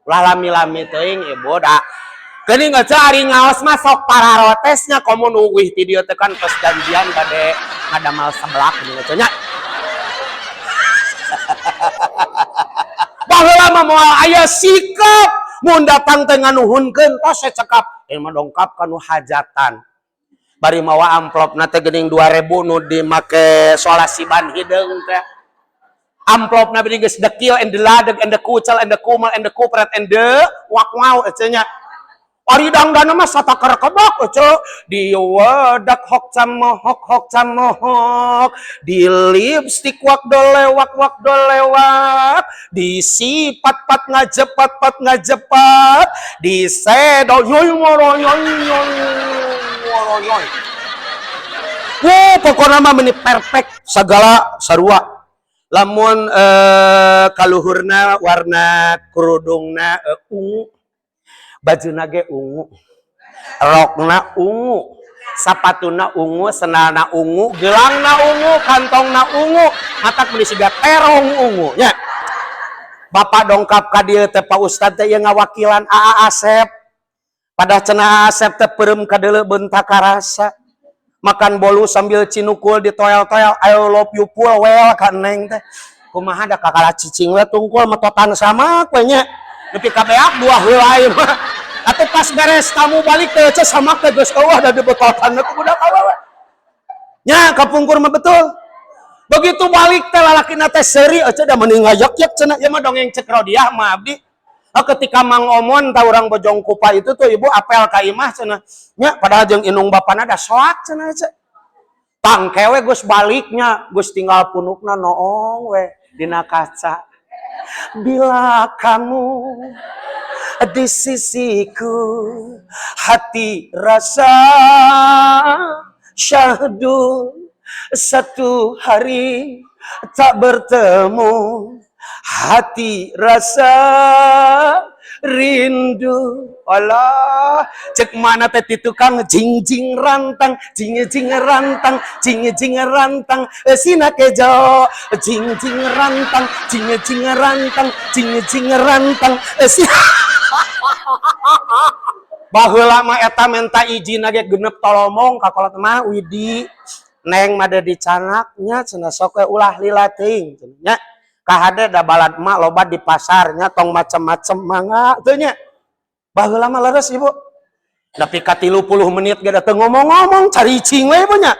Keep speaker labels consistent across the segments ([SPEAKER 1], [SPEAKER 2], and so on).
[SPEAKER 1] Ulah lami-lami teuing, Ibu, da. Geuning aja ari ngaos mah sok pararotesnya, komo nu uih ti dieu teh kan tos janjian bade ngadamal seblak geuning aja nya. Baheula mah moal aya sikap mun datang teh nganuhunkeun tos cekap. Ieu mah dongkap ka nu hajatan. Bari mawa amplopna teh geuning 2000 nu dimake solasiban hideung teh. Amplopna beuning geus dekil and the ladeg and the kucel and the kumal and the kupret and the wak wow ece nya. Ari dangdana mah satakar kebak ece diwedak hok camohok hok camohok, di lipstik wak dolewak wak dolewak, disipat pat ngajepat pat ngajepat, disedo yoy moroyoy yoy moroyoy. Wuh, pokokna mah meni perfect segala sarua. Lamun kaluhurna warna kerudungna ungu, bajuna ge ungu, rokna ungu, sapatuna ungu, sendalna ungu, gelangna ungu, kantongna ungu, matak meuni siga terong ungu nya. Bapak dongkap ka dieu teh Pak Ustad teh ieu ngawakilan Aa Asep. Pada cenah Asep teh peureum kadeuleu beunta karasa. Makan bolu sambil cinukul di toel-toel, I love you full well ka neng teh. Kumaha da kakala cicing we tungkul metotan sama we nya. Nepi ka beak dua heula ieu mah. Atuh pas beres tamu balik teh ce sama teh geus eueuh da dibetotan ku budak awewe. Nya kapungkur mah betul. Begitu balik teh lalakina teh seuri ece da mending ngajak-jak cenah ieu mah dongeng cek Rodiah mah abdi. Oh, ketika Mang Omon tah urang Bojong Kupa itu tuh ibu apel ka imah cenah. Nya padahal jeung indung bapana da soak cenah ce. Tangke we geus baliknya, geus tinggal punukna noong we dina kaca. Bila kamu di sisiku, hati rasa syahdu, satu hari tak bertemu, hati rasa rindu. Alah, cek mana teh ti tukang jing jing rantang, jing jing rantang, jing jing rantang, sina kejo, jing jing rantang, jing jing rantang, jing jing rantang, sina. Baheula mah eta menta izin ge genep tolomong ka kolot mah Widi. Neng mah dicanak nya cenah sok we ulah lila teuing nya. Kahade da balad mak loba di pasarnya tong macem-macem mangga teu nya. Baheula mah leres ibu. Nepi ka 30 menit ge teu ngomong-ngomong caricing we ibu nya.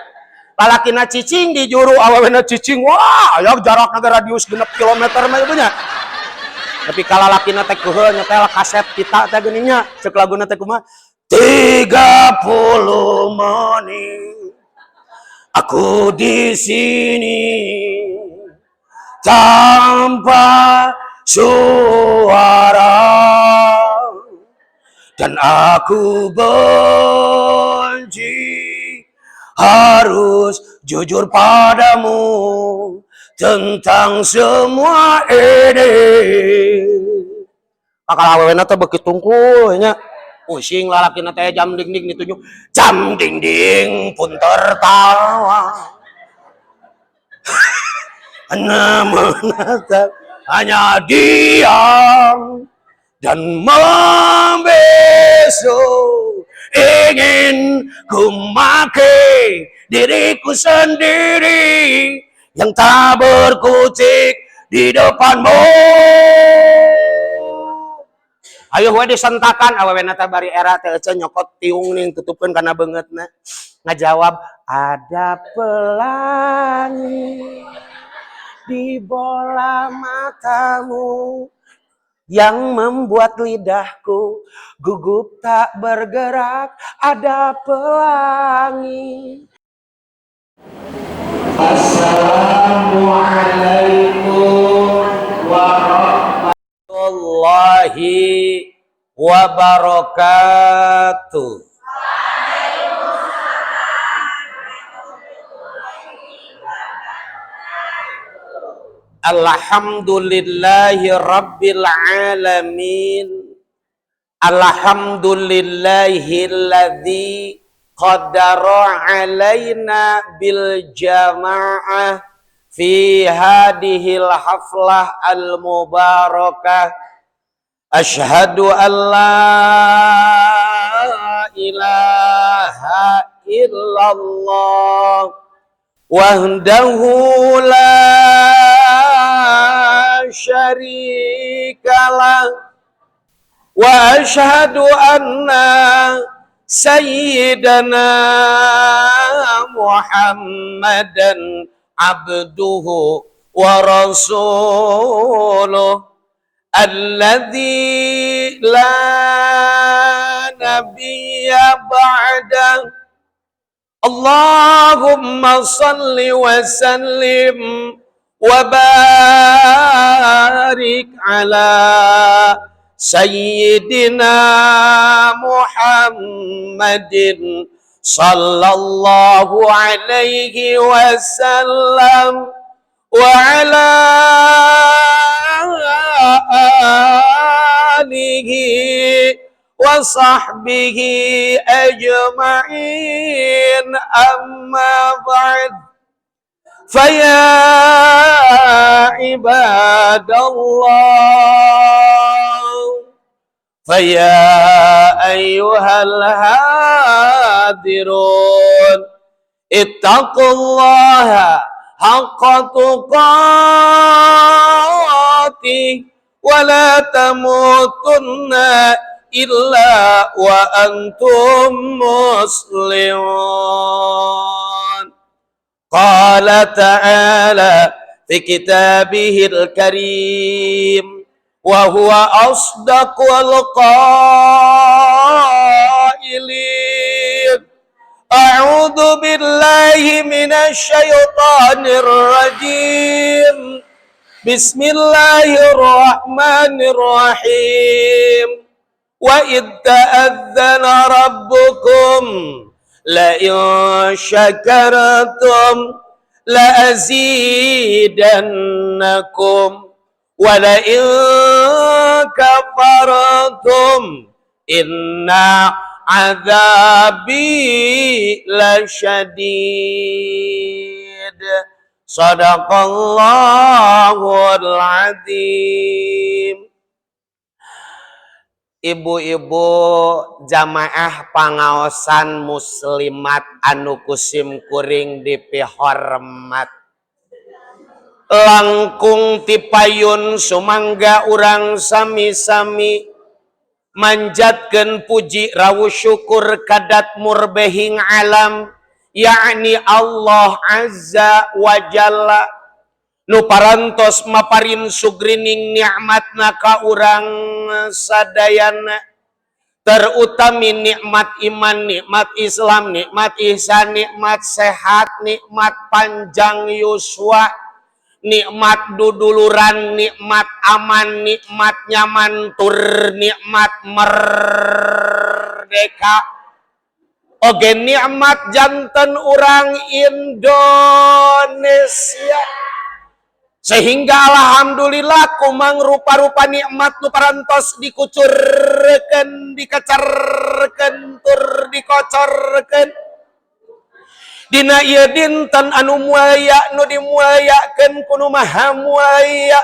[SPEAKER 1] Lalakina cicing di juru awewena cicing, wah aya jarakna ge radius 6 kilometer mah ibu nya. Nepi ka lalakina teh keuheul nyetel kaset kita teh geuning nya. Ceuk laguna teh kumaha? 30 menit aku di sini tanpa suara dan aku benci harus jujur padamu tentang semua ini. Kakak awewena teh beuki tungkul nya. Pusing lalakina teh jam dingding ditunjuk. Jam dingding pun tertawa. Menatap hanya diam dan membisu, ingin ku maki diriku sendiri yang tak berkutik di depanmu. Ayo we disentakan awewena teh bari era teh ece nyokot tiung ning tutupkeun kana beungeutna. Ngajawab ada pelangi di bola matamu yang membuat lidahku gugup tak bergerak, ada pelangi.
[SPEAKER 2] Assalamualaikum
[SPEAKER 1] warahmatullahi wabarakatuh. Alhamdulillahi rabbil alamin. Alhamdulillahilladzi qaddara alaina bil jamaah fi hadhil haflah al mubarakah. أشهد أن لا إله إلا الله وحده لا شريك له وأشهد أن سيدنا محمدا عبده ورسوله الذي لا نبي بعده. اللهم صل وسلم وبارك على سيدنا محمد صلى الله عليه وسلم وعلى آله وصحبه أجمعين. أما بعد، فيا عباد الله، فيا أيها الحاضرون، اتقوا الله حق تقاته ولا تموتن إلا وأنتم مسلمون. قال تعالى في كتابه الكريم وهو أصدق القائلين: أعوذ بالله من الشيطان الرجيم، بسم الله الرحمن الرحيم، وإذ تأذن ربكم لئن شكرتم لأزيدنكم ولئن كفرتم إن عذابي لشديد. صدق الله العظيم. Ibu-ibu jamaah pangaosan muslimat anu ku sim kuring dipihormat, langkung tipayun sumangga urang sami-sami manjatkeun puji rawu syukur ka dzat murbehing alam, yakni Allah Azza wa Jalla, nu parantos maparin sugrining nikmatna ka urang sadayana, terutami nikmat iman, nikmat Islam, nikmat ihsan, nikmat sehat, nikmat panjang yuswa, nikmat duduluran, nikmat aman, nikmat nyaman, tur nikmat merdeka, oge nikmat janten urang Indonesia. Sehingga alhamdulillah kumang rupa-rupa nikmat nu parantos dikucurkeun, dikecarkeun, tur dikocorkeun dina ieu dinten anu mulia, nu dimuliakeun ku Nu Maha Mulia,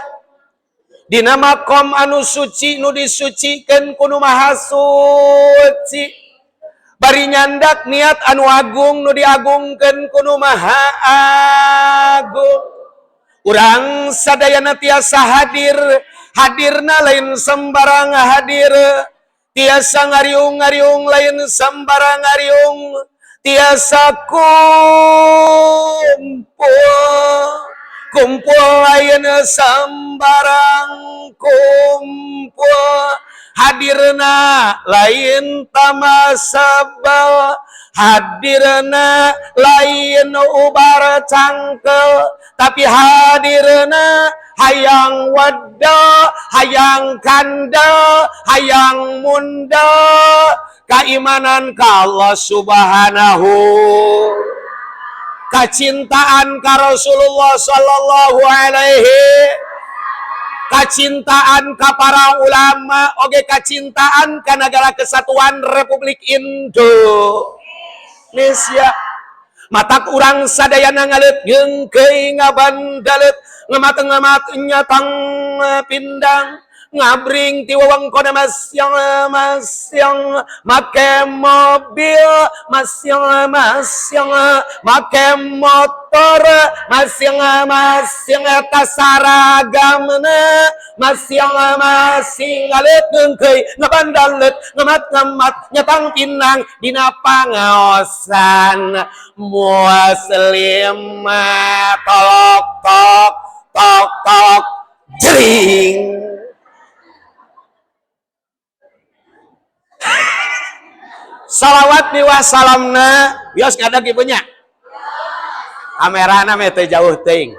[SPEAKER 1] dina makom anu suci, nu disucikeun ku Nu Maha Suci, bari nyandak niat anu agung, nu diagungkeun ku Nu Maha Agung. Urang sadayana tiasa hadir, hadirna lain sembarang hadir, tiasa ngariung-ngariung lain sembarang ngariung, tiasa kumpul kumpul lain sembarang kumpul, hadirna lain tamasabal, hadirna lain ubar cangkel, tapi hadirna hayang wada, hayang kanda, hayang munda keimanan ka Allah Subhanahu, kacintaan ka Rasulullah sallallahu alaihi, kacintaan ka para ulama, oge kacintaan ka Negara Kesatuan Republik Indonesia. Matak urang sadayana ngaleut ngeungkeuy, ngabandalet, ngemat-ngemat nyatang pindang. Ngabring ti wewengkon masyang-masyang make mobil, masyang-masyang make motor, masyang-masyang eta saragamna, masyang-masing ngalet ngeungkeuy ngabandalet ngemat-ngemat nyatang pinang dina pangaosan muslimat tok tok tok tok jering. Salawat miwah salamna bios ngadag ibunya kamerana meh teu jauh teuing.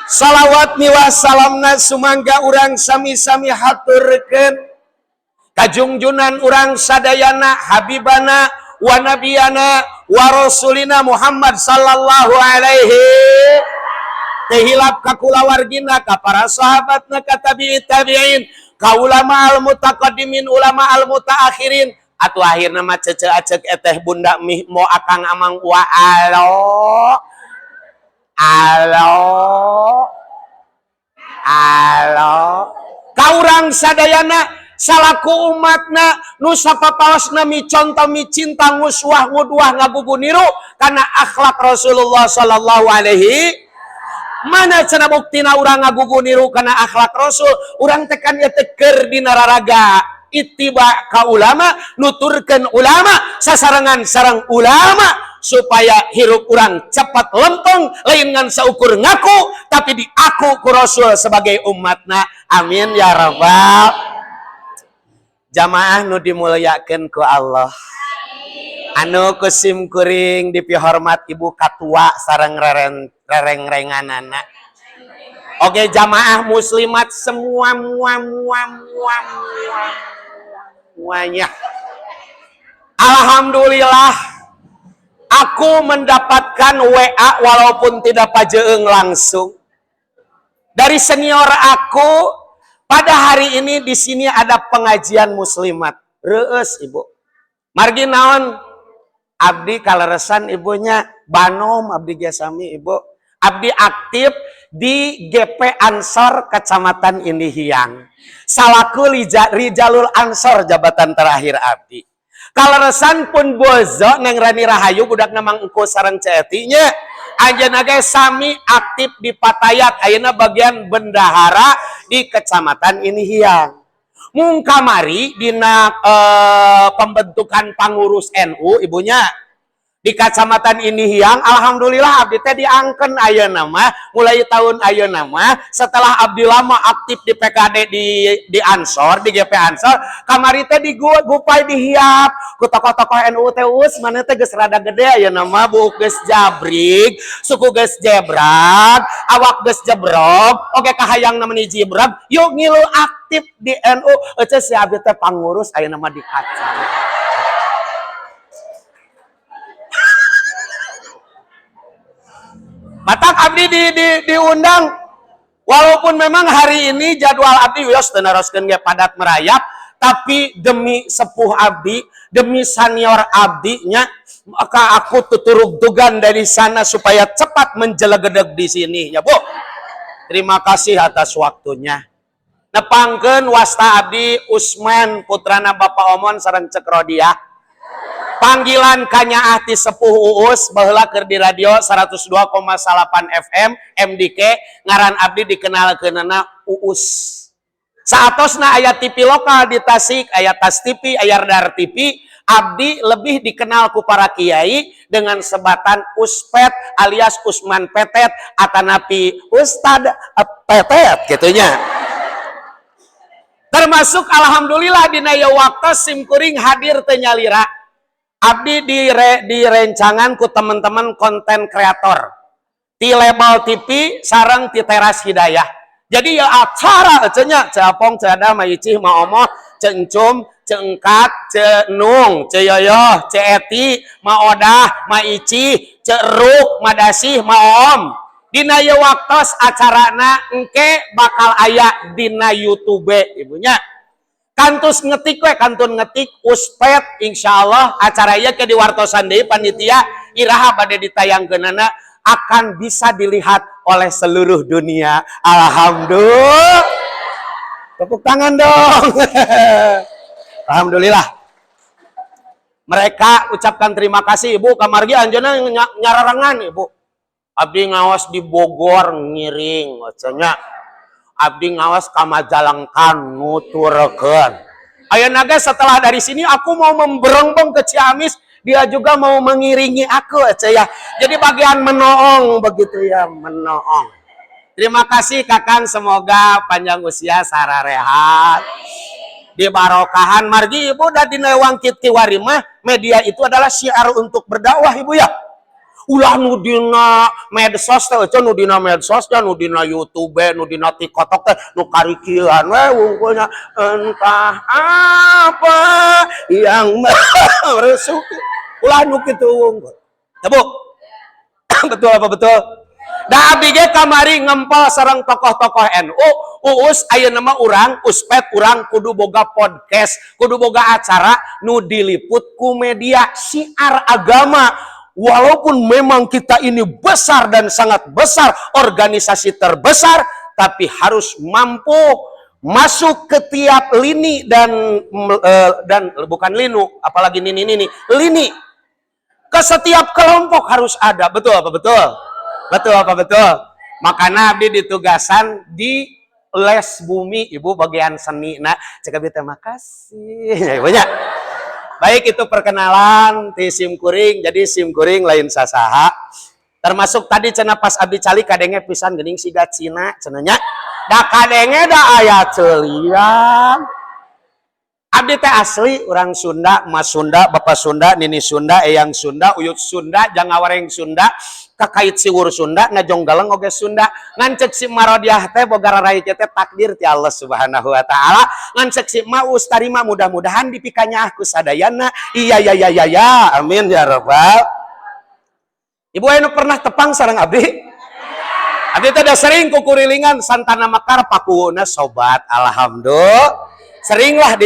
[SPEAKER 1] Salawat miwah salamna sumangga urang sami-sami haturkeun kajungjunan urang sadayana habibana wa nabiyana wa rasulina Muhammad sallallahu alaihi teu hilap ka kulawargina ka para sahabatna ka tabi'in tabi'in ka ulama al mutaqaddimin ulama al mutaakhirin atuh akhirna mah cece acek eteh bunda mih mo akang amang wa alo alo alo ka urang sadayana salaku umatna nu sapapaosna mi contoh mi cinta nguswah nguduah ngagugu niru kana akhlak Rasulullah sallallahu alaihi. Mana cenah buktina urang ngagugu niru kana akhlak Rasul? Urang teh kan ieu teh keur dina raraga ittiba ka ulama, nuturkeun ulama, sasarengan sareng ulama supaya hirup urang cepat lempeng, lain ngan saukur ngaku tapi diaku ku Rasul sebagai umatna. Amin ya rabbal. Jamaah nu dimuliakeun ku Allah, anu ku sim kuring dipihormat ibu katua sareng rereng-renganana. Oke jamaah muslimat semua mua mua mua mua semuanya. Alhamdulillah aku mendapatkan WA walaupun tidak pajeung langsung dari senior aku. Pada hari ini di sini ada pengajian muslimat. Reueus ibu. Margi naon? Abdi kaleresan ibunya banom abdi ge sami ibu. Abdi aktif di GP Ansor Kecamatan Indihiang. Salaku Rijalul Ansor jabatan terakhir abdi. Kaleresan pun bozo Neng Rani Rahayu budak namang engko sareng ceetinya. Anjeunna ge sami aktif di Patayat ayeuna bagian bendahara di Kecamatan Indihiang. Mung kamari dina pembentukan pengurus NU ibunya di Kecamatan Indihiang, alhamdulillah abdi teh diangken ayeuna mah mulai tahun ayeuna mah setelah abdi lama aktif di PKD di Ansor, di GP Ansor, kamari teh digupai dihiap ku tokoh-tokoh NU teh us mana teh geus rada gede ayeuna mah buuk geus jabrik, suku geus jebrak, awak geus jebrok, oge kahayang meni jibrag, yuk ngilu aktif di NU, eueuh si abdi teh pangurus ayeuna mah di kacang. Matak abdi diundang walaupun memang hari ini jadwal abdi wios teu naroskeun ge padat merayap, tapi demi sepuh abdi, demi senior abdinya, maka aku tuturug-tugan dari sana supaya cepat menjelegedeg di sini ya Bu. Terima kasih atas waktunya. Nepangkeun wasta abdi Usman putrana Bapak Omon sareng Cek Rodiah. Panggilan kanyaah ti sepuh Uus baheula keur di radio 102,8 FM MDK ngaran abdi dikenalkeunana Uus. Saatosna aya TV lokal di Tasik, aya Tas TV, aya Radar TV, abdi lebih dikenal ku para kiai dengan sebatan Uspet alias Usman Petet atanapi Ustad Petet gitunya. Termasuk alhamdulillah dina ieu waktu sim kuring hadir teu nyalira. Abdi direncangan ku teman-teman konten kreator ti label TV sareng ti Teras Hidayah. Jadi ya acara cenah Ceu Apong, Ceu Ada, Ma Icih, Ma Omoh, Ceu Encum, Ceu Engkat, Ceu Nung, Ceu Yoyoh, Ceu Eti, Ma Odah, Ma Icih, Ceu Ruk, Ma Dasih, Ma Om. Dina ieu waktos acarana engke bakal aya dina YouTube ibunya. Kantus ngetik we, kantun ngetik Uspet insyaallah acara ieu ke diwartosan deui panitia iraha bade ditayangkeunana akan bisa dilihat oleh seluruh dunia. Alhamdulillah. Tepuk tangan dong. Alhamdulillah. Mereka ucapkan terima kasih Ibu kamargi anjeunna nyararengan Ibu. Abdi ngawas di Bogor ngiring cenah. Abdi ngawas ka Majalengka nuturkeun. Ayeuna ge setelah dari sini aku mau memberengbeng ke Ciamis, dia juga mau mengiringi aku ya. Jadi bagian menoong begitu ya, menoong. Terima kasih Kakang, semoga panjang usia sararehat. Dibarokahan margi Ibu da dina wangkit kiwari mah media itu adalah syiar untuk berdakwah Ibu ya. Ulah nu dina medsos teh euceun, nu dina medsos teh, nu dina YouTube, nu dina TikTok teh nu karikian we wungkulnya entah apa yang meresuk. Ulah nu kitu wungkul. Ya Bu. Betul apa betul? Da abdi ge kamari ngempel sareng tokoh-tokoh NU, uus ayeuna mah urang uspet urang kudu boga podcast, kudu boga acara nu diliput ku media syiar agama. Walaupun memang kita ini besar dan sangat besar, organisasi terbesar, tapi harus mampu masuk ke tiap lini dan bukan linu, apalagi nini-nini, lini. Ke setiap kelompok harus ada, betul apa betul? Betul apa betul? Makanya abdi ditugasan di les bumi Ibu bagian seni. Nah, cek abdi teh makasih. Ya, banyak. Baik, itu perkenalan ti sim kuring. Jadi sim kuring lain sasaha. Termasuk tadi cenah pas abdi calik kadenge pisan geuning siga Cina cenah nya. Da kadenge da aya ceulian. Abdi teh asli orang Sunda, Mas Sunda, Bapak Sunda, Nini Sunda, Eyang Sunda, Uyut Sunda, Jangawareng Sunda, kakait siwur Sunda, ngajonggaleng oge Sunda. Ngan cek si Marodiah teh boga rarai teh takdir ti Allah Subhanahu wa taala. Ngan cek si Ma us tarima mudah-mudahan dipikanya aku sadayana. Iya ya ya ya ya. Amin ya rabbal. Ibu anu pernah tepang sareng abdi? Abdi teh da sering kukurilingan Santana Mekar pakuwuna sobat. Alhamdulillah. Seringlah di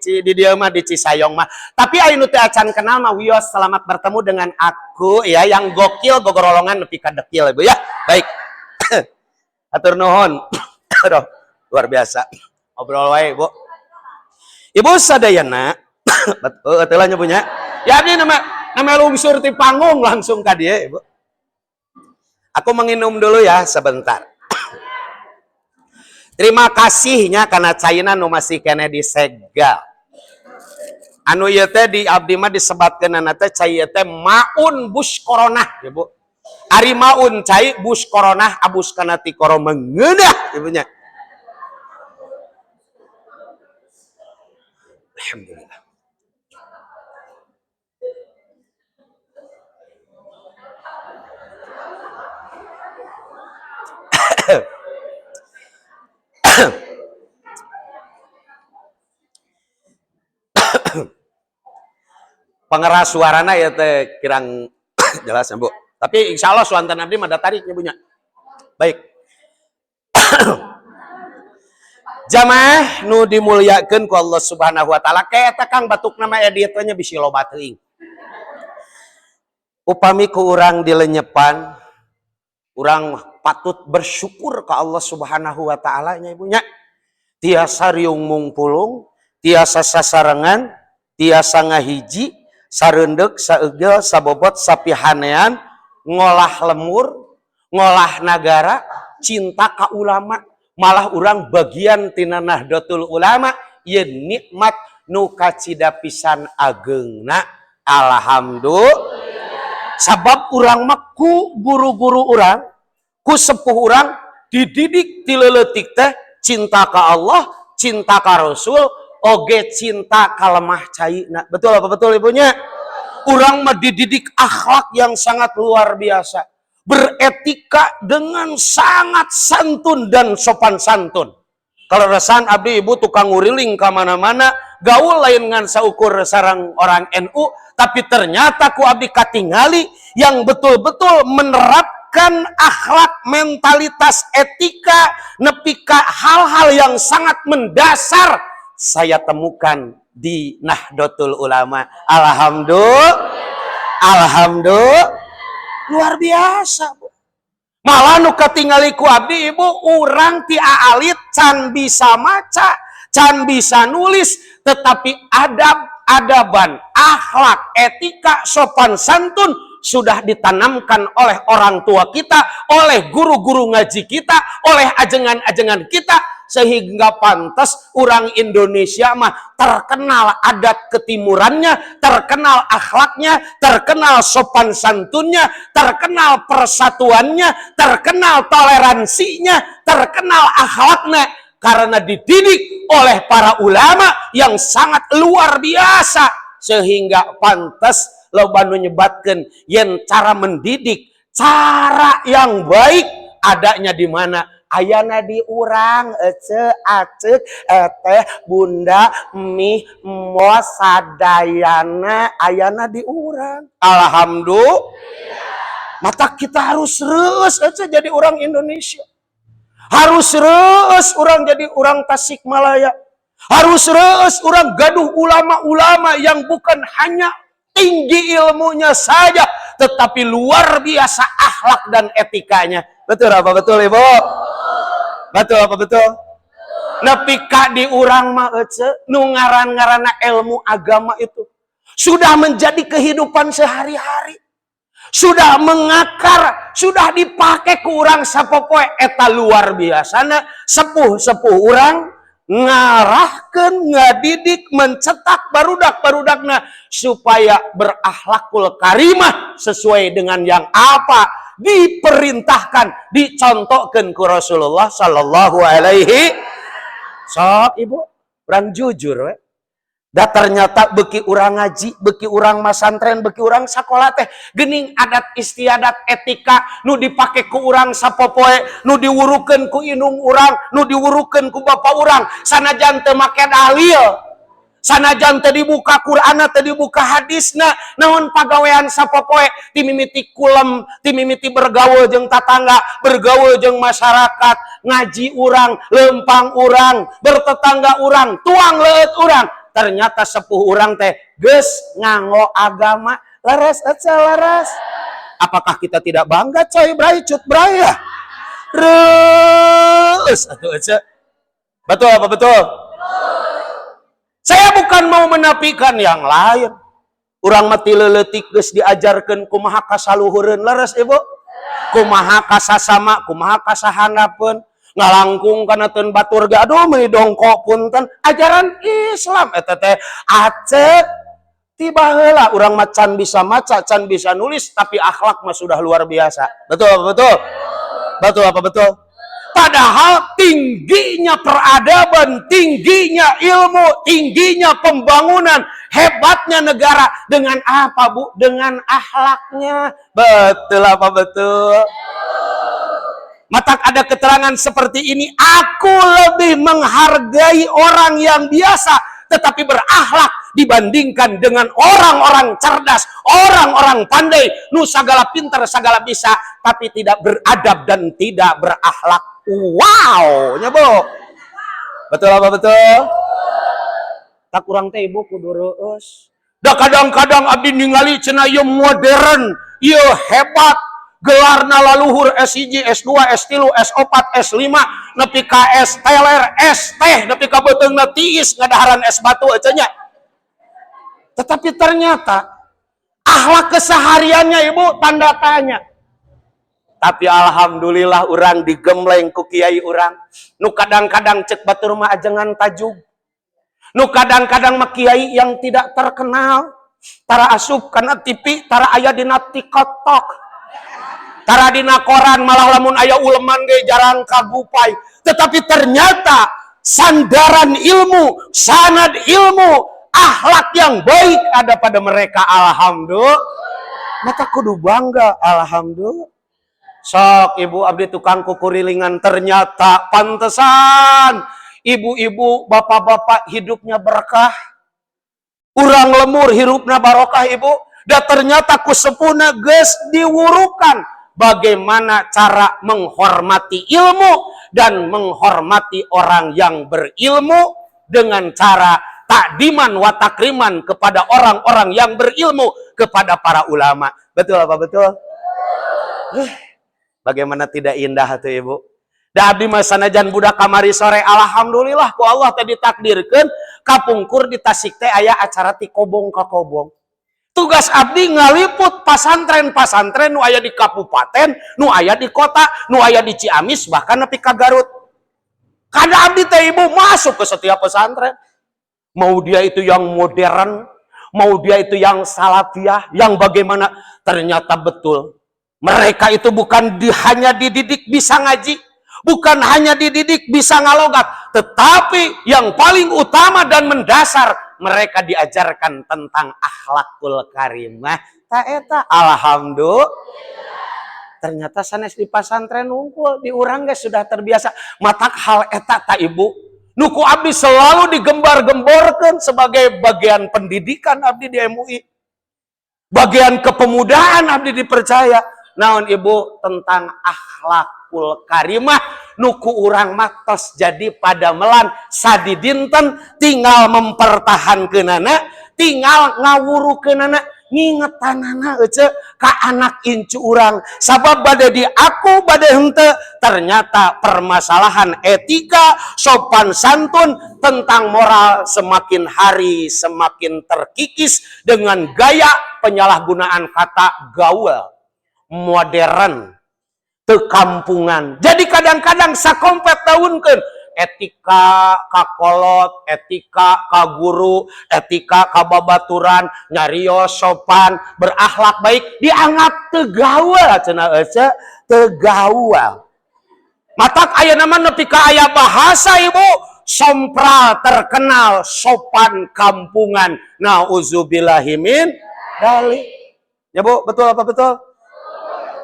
[SPEAKER 1] di dieu mah di Cisayong mah. Tapi aya nu teu acan kenal mah wios, selamat bertemu dengan aku ya yang gokil gogorolongan nepi ka dekil Ibu ya. Baik. Atur nuhun. Aduh, luar biasa. Ngobrol wae, Bu. Ibu sadayana betul betul nya punya. Ya abdi nama lungsur ti panggung langsung ka dieu, Ibu. Aku menginum dulu ya sebentar. Terima kasihnya karena caina nu masih kene disegel. Anu ieu teh di abdi mah disebatkeunana teh cai ieu teh maun bus corona, ya Bu. Ari maun cai bus corona abus kana ti koro mengeunah ibu nya. Alhamdulillah. Pengeras suarana ya teh kirang jelas ya Bu. Tapi insya Allah suanten abdi mah tarik nya punya. Baik. Jamaah nu dimuliakeun ku Allah Subhanahu wa taala, kayak eta Kang batukna mah edit nya bisi loba teuing. Upami ku urang dilenyepan, urang patut bersyukur ke Allah Subhanahu wa taala nya Ibu nya. Tiasa riung mungpulung, tiasa sasarengan, tiasa ngahiji, sareundek, saeugel, sabobot, sapihanean, ngolah lemur, ngolah nagara, cinta ka ulama, malah urang bagian tina Nahdlatul Ulama, ieu nikmat nu kacida pisan ageungna. Alhamdulillah. Sabab urang mah ku guru-guru urang, ku sepuh urang dididik ti leuletik teh cinta ka Allah, cinta ka Rasul, oge cinta ka lemah caina. Betul apa betul ibunya? Urang mah dididik akhlak yang sangat luar biasa, beretika dengan sangat santun dan sopan santun. Kalau resan abdi ibu tukang nguriling ka mana-mana, gaul lain ngan saukur sarang orang NU, tapi ternyata ku abdi katingali yang betul-betul menerapkan akhlak, mentalitas, etika, nepi ka hal-hal yang sangat mendasar saya temukan di Nahdlatul Ulama. Alhamdulillah. Alhamdulillah. Luar biasa, Bu. Malah nu katingali ku abdi, Ibu, urang ti aalit can bisa maca, can bisa nulis, tetapi adab adaban, akhlak, etika, sopan santun sudah ditanamkan oleh orang tua kita, oleh guru-guru ngaji kita, oleh ajengan-ajengan kita, sehingga pantas orang Indonesia mah terkenal adat ketimurannya, terkenal akhlaknya, terkenal sopan santunnya, terkenal persatuannya, terkenal toleransinya, terkenal akhlaknya, karena dididik oleh para ulama yang sangat luar biasa, sehingga pantas loba nu nyebatkeun yen cara mendidik, cara yang baik adanya di mana? Ayana di urang, ece, acek, eteh, bunda, mih, mo, sadayana ayana di urang. Alhamdulillah. Maka kita harus reueus, ece, jadi orang Indonesia, harus reueus urang jadi orang Tasikmalaya, harus reueus urang gaduh ulama-ulama yang bukan hanya tinggi ilmunya saja, tetapi luar biasa akhlak dan etikanya. Betul apa betul, Ibu? Betul apa betul? Nepi ka di urang mah, ece, nu ngaran-ngaranna ilmu agama itu sudah menjadi kehidupan sehari-hari, sudah mengakar, sudah dipakai ku urang sapopoe. Eta luar biasa sepuh-sepuh urang ngarahkan, ngadidik, mencetak barudak-barudakna supaya berakhlakul karimah sesuai dengan yang apa diperintahkan, dicontohkan ku Rasulullah Sallallahu Alaihi. Sok, Ibu, urang jujur we. Da ternyata beki urang ngaji, beki urang masantren, beki urang sekolah teh gening adat istiadat, etika nu dipake ku urang sapopoe, nu diwurukeun ku indung urang, nu diwurukeun ku bapak urang, sanajan teu make dalil, sanajan teu dibuka Qur'anna, teu dibuka hadisna, naon pagawean sapopoe, timimiti kulem, timimiti bergaul jeung tatangga, bergaul jeung masyarakat, ngaji urang, lempang urang, bertetangga urang, tuang leueut urang, ternyata sepuh urang teh geus nganggo agama. Leres, ece, leres? Apakah kita tidak bangga? Coy bray, cut bray ya. Reueus atuh, ece. Betul apa betul? Saya bukan mau menafikan yang lain. Urang mah ti leutik geus diajarkeun kumaha kasaluhureun. Leres, Ibu? Kumaha kasasama, kumaha kasahandapeun, ngalangkung kana teun batur ge aduh meuni dongkok, punten. Ajaran Islam eta teh, acek, tiba heula urang mah can bisa maca, can bisa nulis, tapi akhlak mah sudah luar biasa. Betul apa betul? Betul apa betul? Padahal tingginya peradaban, tingginya ilmu, tingginya pembangunan, hebatnya negara dengan apa, Bu? Dengan akhlaknya. Betul apa betul? Matak ada keterangan seperti ini, aku lebih menghargai orang yang biasa tetapi berakhlak dibandingkan dengan orang-orang cerdas, orang-orang pandai, nu sagala pintar, segala bisa, tapi tidak beradab dan tidak berakhlak. Wow, nya, Bu. Betul apa betul? Tak kurang teh, Ibu, kudu reueus. Da kadang-kadang abdi ningali cenah ieu modern, ieu hebat, gelarna laluhur S1, S2, S3, S4, S5, nepi ka S teler, S teh, nepi ka beuteungna tiis ngadaharan es batu ece nya. Tetapi ternyata akhlak kesehariannya, Ibu, tanda tanya. Tapi alhamdulillah urang digembleng ku kiai urang. Nu kadang-kadang cek batur mah ajengan tajug. Nu kadang-kadang mah kiai yang tidak terkenal. Tara asup kana TV, tara aya dina TikTok. Tara dina koran, malah lamun aya uleman ge jarang kagupai. Tetapi ternyata sandaran ilmu, sanad ilmu, akhlak yang baik ada pada mereka. Alhamdulillah. Maka kudu bangga. Alhamdulillah. Sok, Ibu, abdi tukang kukurilingan, ternyata pantesan ibu-ibu, bapak-bapak hidupnya berkah. Urang lembur hirupna barokah, Ibu. Dan ternyata ku sepuhna geus diwurukan bagaimana cara menghormati ilmu dan menghormati orang yang berilmu dengan cara takdiman wa takriman kepada orang-orang yang berilmu, kepada para ulama. Betul apa betul? Bagaimana tidak indah tuh, Ibu? Da abdi mah sanajan budak kamari sore, alhamdulillah ku Allah tadi takdirkeun kapungkur di Tasik teh aya acara ti kobong ka kobong. Tugas abdi ngaliput pasantren-pasantren nu aya di kabupaten, nu aya di kota, nu aya di Ciamis, bahkan nepi ka Garut. Karena abdi teh, Ibu, masuk ke setiap pesantren. Mau dia itu yang modern, mau dia itu yang salafiyah, yang bagaimana, ternyata betul. Mereka itu bukan hanya dididik bisa ngaji, bukan hanya dididik bisa ngalogat, tetapi yang paling utama dan mendasar mereka diajarkan tentang akhlakul karimah. Tah eta, alhamdulillah. Ternyata sanes di pasantren wungkul, di urang geus sudah terbiasa. Matak hal eta tah, Ibu. Nu ku abdi selalu digembar-gemborkan sebagai bagian pendidikan abdi di MUI. Bagian kepemudaan abdi dipercaya. Naon, Ibu, tentang akhlakul karimah nu ku urang mah tos jadi padamelan sadidinten, tinggal mempertahankeunana, tinggal ngawurukeunana, ngingetanana ece ka anak incu urang, sabab bade di aku bade henteu, ternyata permasalahan etika, sopan santun, tentang moral semakin hari semakin terkikis dengan gaya penyalahgunaan kata gaul, modern, tekampungan. Jadi kadang-kadang sakompet daunkeun etika ka kolot, etika ka guru, etika ka babaturan, nyarios sopan, berakhlak baik dianggap teu gaul cenah ece, teu gaul. Matak aya nama nepi ka aya bahasa, Ibu, sompral terkenal sopan kampungan. Nauzubillahimin dzalik. Ya, Bu, betul apa betul?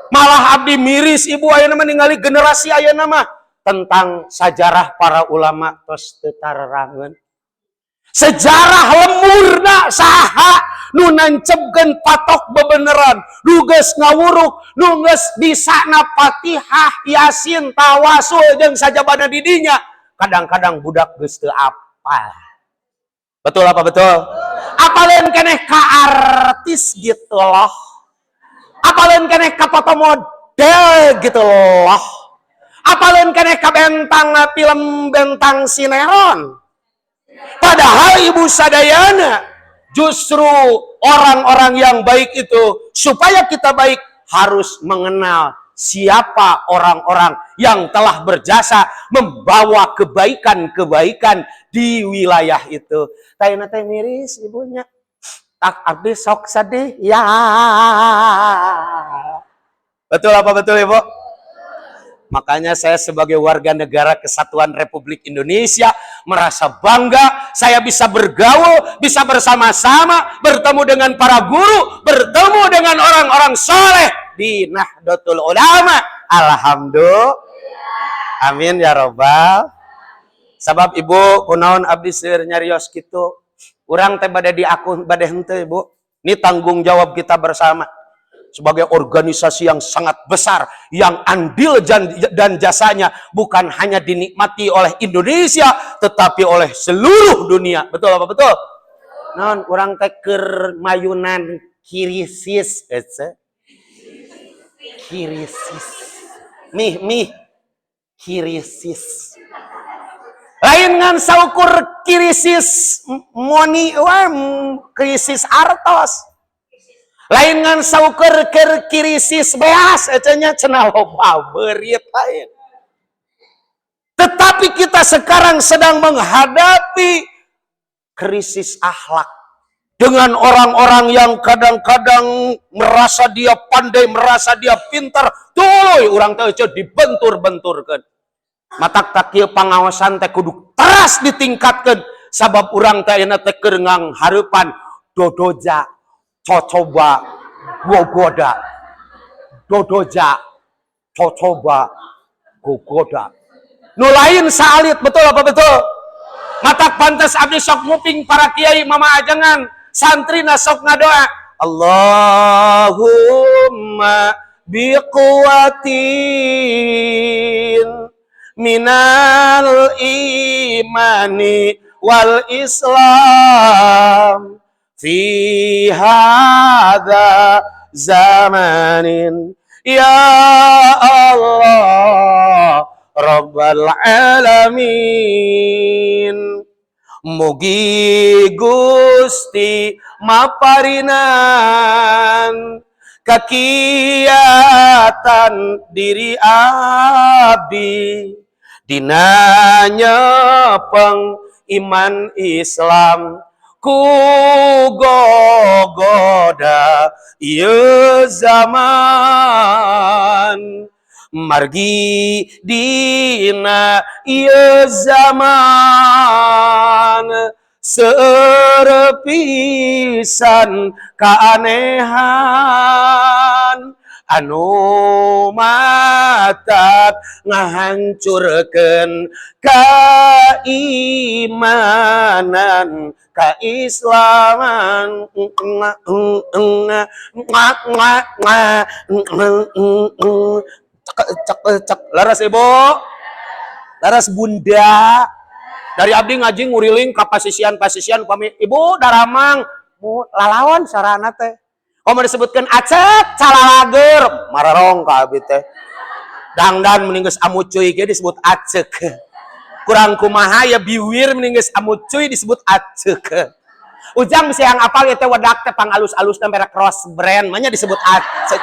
[SPEAKER 1] Malah abdi miris, Ibu, aya nama ningali generasi aya nama tentang sejarah para ulama tos teu tararangeun. Sejarah lemburna saha nu nancepkeun patok bebeneran, nu geus ngawuruk, nu geus bisana Fatihah, Yasin, tawasul jeung sajabana di dinya. Kadang-kadang budak geus teu apal. Betul apa betul? Apaleun keneh ka artis gitu loh. Apaleun keneh ka foto model gitu loh. Apaleun keneh ka bentang film, bentang sinetron. Padahal, Ibu sadayana, justru orang-orang yang baik itu, supaya kita baik harus mengenal siapa orang-orang yang telah berjasa membawa kebaikan-kebaikan di wilayah itu. Tayana teh miris ibunya. Tak abdi sok sedih ya. Betul apa betul, Ibu? Makanya saya sebagai warga negara Kesatuan Republik Indonesia merasa bangga saya bisa bergaul, bisa bersama-sama bertemu dengan para guru, bertemu dengan orang-orang soleh di Nahdlatul Ulama. Alhamdulillah. Amin ya robbal. Sabab, Ibu, kunaon abdi seueur nyarios kitu? Urang teh bade diaku bade henteu, Ibu. Ini tanggung jawab kita bersama sebagai organisasi yang sangat besar, yang andil dan jasanya bukan hanya dinikmati oleh Indonesia, tetapi oleh seluruh dunia. Betul apa betul? Non, urang teh keur mayunan krisis, ece. Krisis. Mih, mih, krisis. Lain ngan saukur krisis money, wah, krisis artos, lain ngan saukur keur krisis beas ecenya cenah loba beurit, lain. Tetapi kita sekarang sedang menghadapi krisis akhlak dengan orang-orang yang kadang-kadang merasa dia pandai, merasa dia pintar, tuluy urang teh dibentur-benturkeun. Matak tah kieu pangaosan teh kudu teras ditingkatkeun, sabab urang teh ayeuna teh keur nganghareupan dodoja cocoba gogoda, dodoja cocoba gogoda, nu lain saalit. Betul apa betul? Matak pantas abdi sok nguping para kiai mama ajengan santri sok ngadoa, Allahumma biquwatin minal imani wal islam fi hadza zamanin. Ya Allah Rabbal Alamin. Mugi Gusti maparinan kakiatan diri abdi dina nyepeng iman Islam ku gogoda ieu zaman, margi dina ieu zaman seueur pisan keanehan anu matak ngahancurkeun keimanan, keislaman. Cek cek cek. Leres, Ibu? Leres, Bunda? Dari abdi ngaji nguriling ka pasisian-pasisian, pami ibu daramang mu lalawan sarana teh. Oh, mau disebutkan acek calalager mararong ka abdi teh. Dangdan mending geus amucuy ge disebut acek. Kurang kumaha ya biwir mending geus amucuy disebut acek. Ujang bisa yang apal ya teh, wedak teh pangalus-alusna merek Rose Brand mah disebut acek.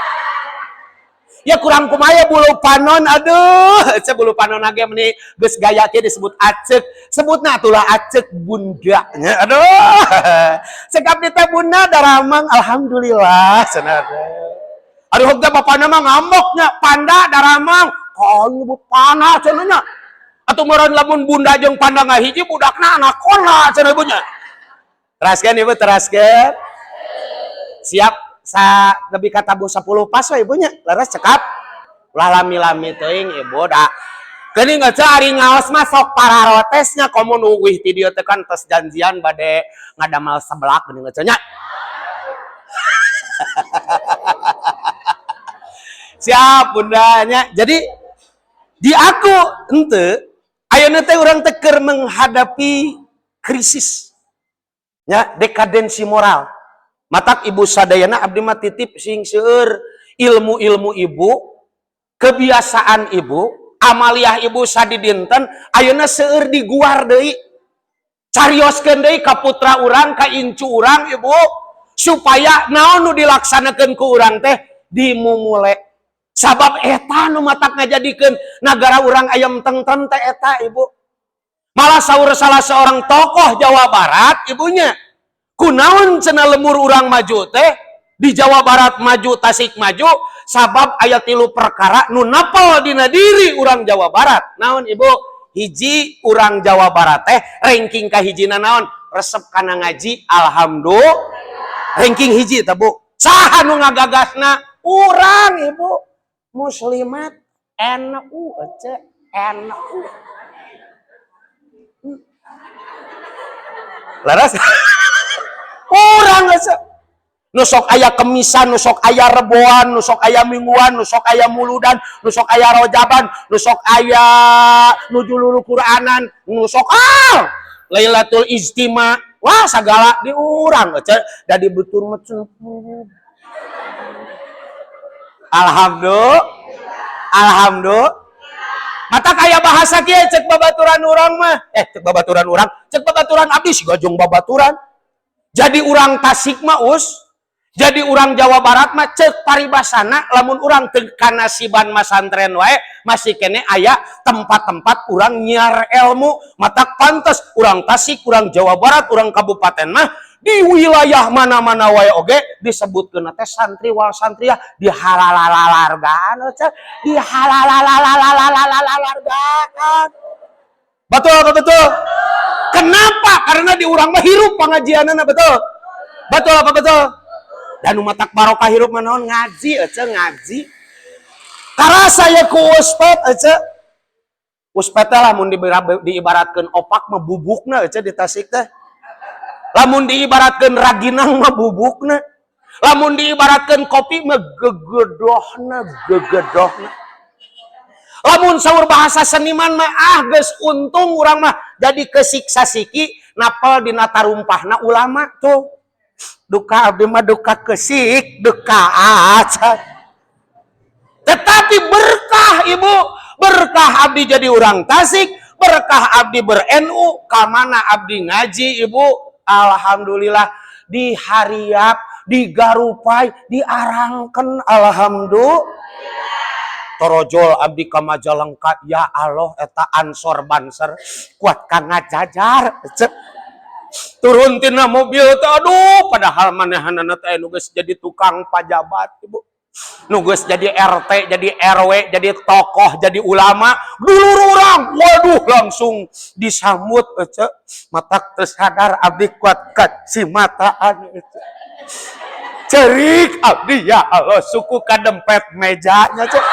[SPEAKER 1] Ya kurang kumaha bulu panon, aduh, cek bulu panon ge meni geus gaya kieu disebut acek. Sebutna atulah acek, Bunda nya. Aduh, cek abdi teh, Bunda daramang, alhamdulillah cenah. Aduh, teh bapana mah ngambeknya, panda daramang kau nyebut panah cenah nya. Atuh meureun lamun bunda jeung panda ngahiji, budakna anakona cenah ibunya. Teraskeun, Ibu, teraskeun. Siap sa lebih kata bu 10 pas we ibunya. Leres, cekap. Ulah lami-lami teuing, Ibu, da. Geuning aja ari ngaos mah sok pararotesnya, komo nu wih ti dieu teh kan tos janjian bade ngadamal seblak geuning aja nya. Siap, Bundanya. Jadi di aku ente ayeuna teh urang teh keur menghadapi krisis ya, dekadensi moral. Matak Ibu sadayana abdi mah titip sing seueur ilmu-ilmu ibu, kebiasaan ibu, amaliah ibu sadidinten ayeuna seueur diguar deui. Carioskeun deui ka putra urang, ka incu urang, Ibu, supaya naon nu dilaksanakeun ku urang teh dimumule. Sabab eta nu matak ngajadikeun nagara urang ayam tengten teh eta, Ibu. Malah saur salah seorang tokoh Jawa Barat, ibunya, kunaon cenah lemur urang maju teh di Jawa Barat maju, Tasik maju, sabab aya tilu perkara nu napel dina diri urang Jawa Barat. Naon, Ibu? Hiji, urang Jawa Barat teh ranking kahijina naon? Resep kana ngaji. Alhamdulillah, ranking hiji teh, Bu. Saha nu ngagagasna? Urang, Ibu, muslimat NU ece NU. Laras urang ece nu sok aya kemisan, nu sok aya reboan, nu sok aya mingguan, nu sok aya muludan, nu sok aya rojaban, nu sok aya nujululu Quranan, nu sok ah Lailatul Ijtima, wah segala di urang ece da di betur mah. Alhamdulillah. Alhamdulillah. Mata kaya bahasa kieu cek babaturan urang mah. Eh, cek babaturan urang, cek babaturan abdi siga jeung babaturan. Jadi urang Tasik mah us, jadi urang Jawa Barat mah cek paribasana lamun urang teu kanasiban masantren wae masih kene aya tempat-tempat urang nyiar ilmu. Matak pantes urang Tasik, urang Jawa Barat, urang kabupaten mah di wilayah mana-mana wae oge disebutkeun teh santri wal santriah dihalalalalargaan, dihalalalalalalalargaan. Betul apa betul? Kenapa? Karena di urang mah hirup pengajianana. Betul, betul apa betul? Dan umatak barokah hirup mah naon? Ngaji ece, ngaji. Karasa ya ku uspet ece. Uspet teh lamun diibaratkeun opak mah bubukna ece di Tasik teh. Lamun diibaratkeun raginang mah bubukna. Lamun diibaratkeun kopi mah gegedohna, gegedohna. Lamun saur bahasa seniman mah, ah geus untung urang mah jadi kesiksa siki napel dina tarumpahna ulama tuh. Duka abdi mah duka kesik, duka acan. Tetapi berkah, Ibu, berkah abdi jadi orang Tasik, berkah abdi ber-NU, kamana abdi ngaji, Ibu, alhamdulillah di Hariap, di Garupai, di Arangken, alhamdulillah. Torojol abdi ka Majalengka, ya Allah, eta Ansor, Banser kuat ka ngajajar. Cek. Turun tina mobil teh, aduh, padahal manehanana teh nu geus jadi tukang pajabat, Ibu. Nu geus jadi RT, jadi RW, jadi tokoh, jadi ulama, dulur urang, waduh, langsung disambut ece. Matak teu sadar abdi kuat kacimataan ece. Cerik abdi, ya Allah, suku kadempet mejanya cek.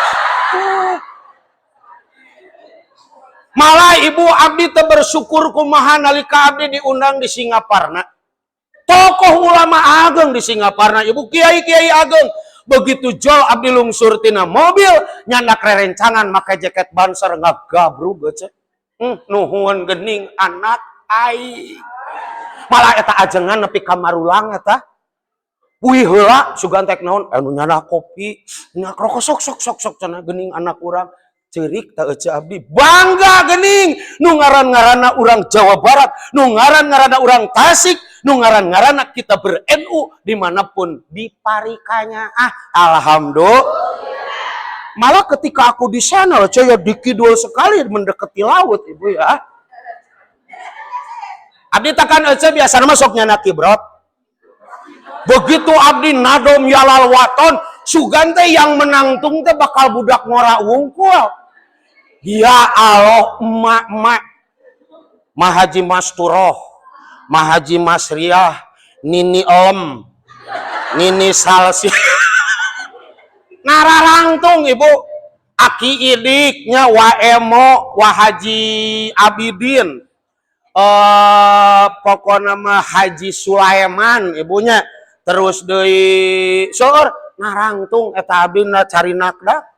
[SPEAKER 1] Malah, Ibu, abdi teh bersyukur kumaha nalika abdi diundang di Singaparna. Tokoh ulama ageng di Singaparna, Ibu, kiai-kiai ageng. Begitu jol abdi lungsur tina mobil, nyandak rerencangan make jaket Banser ngagabrug ce. Nuhun gening anak aing. Malah eta ajengan nepi ka Marulang eta. Wih heula sugan tek naon anu nyandak kopi, nyak rokok, sok sok sok sok cenah, gening anak urang. Cerik tak ece abdi bangga gening nu ngaran-ngaranna urang Jawa Barat, nu ngaran-ngaranna urang Tasik, nu ngaran-ngaranna kita ber-NU dimanapun diparikanya, ah, alhamdulillah. Malah ketika aku di sana saya di kidul sekali mendekati laut, Ibu, ya. Abdi takan ece biasa masuk nyandak kibrot. Begitu abdi nadom yalal waton, sugan teh yang menangtung teh bakal budak ngora wungkul. Ya Allah, emak-emak, Mahaji Masturoh, Mahaji Masriah, Nini Elem, Nini Salsi, nararangtung, Ibu, Aki Idiknya, Wa Emo, Wa Haji Abidin, pokoknya mah Haji Sulaiman, ibunya, terus deui seur narangtung eta abdi na cari nakda.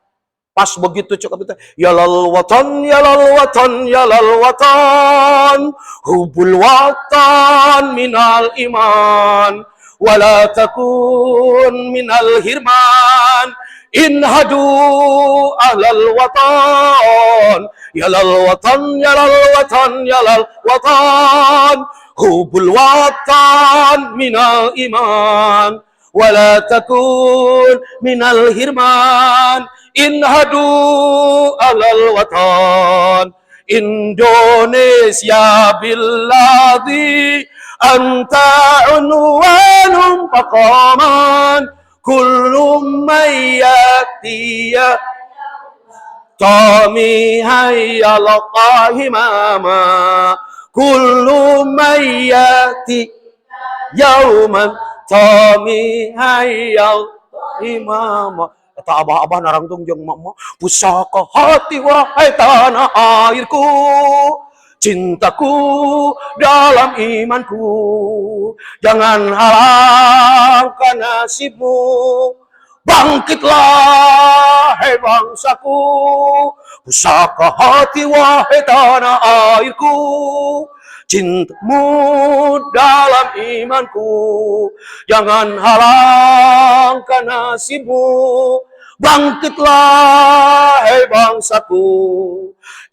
[SPEAKER 1] Pas begitu cukup itu ya lal watan, ya lal watan, ya lal watan, hubul watan minal iman wala takun minal hirman inhadu ahlal watan, ya lal watan, ya lal watan, ya lal watan, hubul watan minal iman wala takun minal hirman inhadu alal watan. Indonesia billadhi anta unwanun faqaman kullu man yatiya Tami hayya himama kullu man yati yauman Tami hayya imama. Eta abah-abah narangtung jeung mak pusaka hati wahai tanah airku, cintaku dalam imanku, jangan halangkan nasibmu. Bangkitlah hai bangsaku, pusaka hati wahai tanah airku, cintamu dalam imanku, jangan halangkan nasibmu. Bangkitlah hai bangsaku.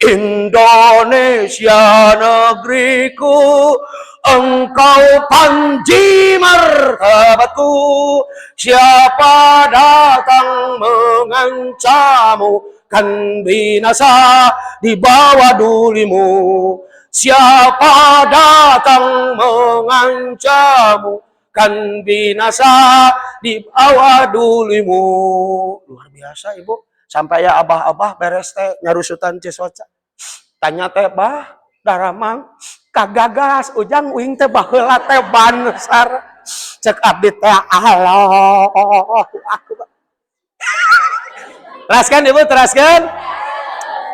[SPEAKER 1] Indonesia negeriku, engkau panji martabatku. Siapa datang mengancamu kan binasa di bawah dulimu. Siapa datang mengancamu kan binasa di bawah dulimu. Luar biasa, Ibu. Sampai ya abah-abah beres teh nyarusutan cisoca. Tanya teh, "Bah, daramang kagagas ujang uing teh baheula teh Banser." Cek abdi teh, Allah akbar. Teraskan, Ibu, teraskan.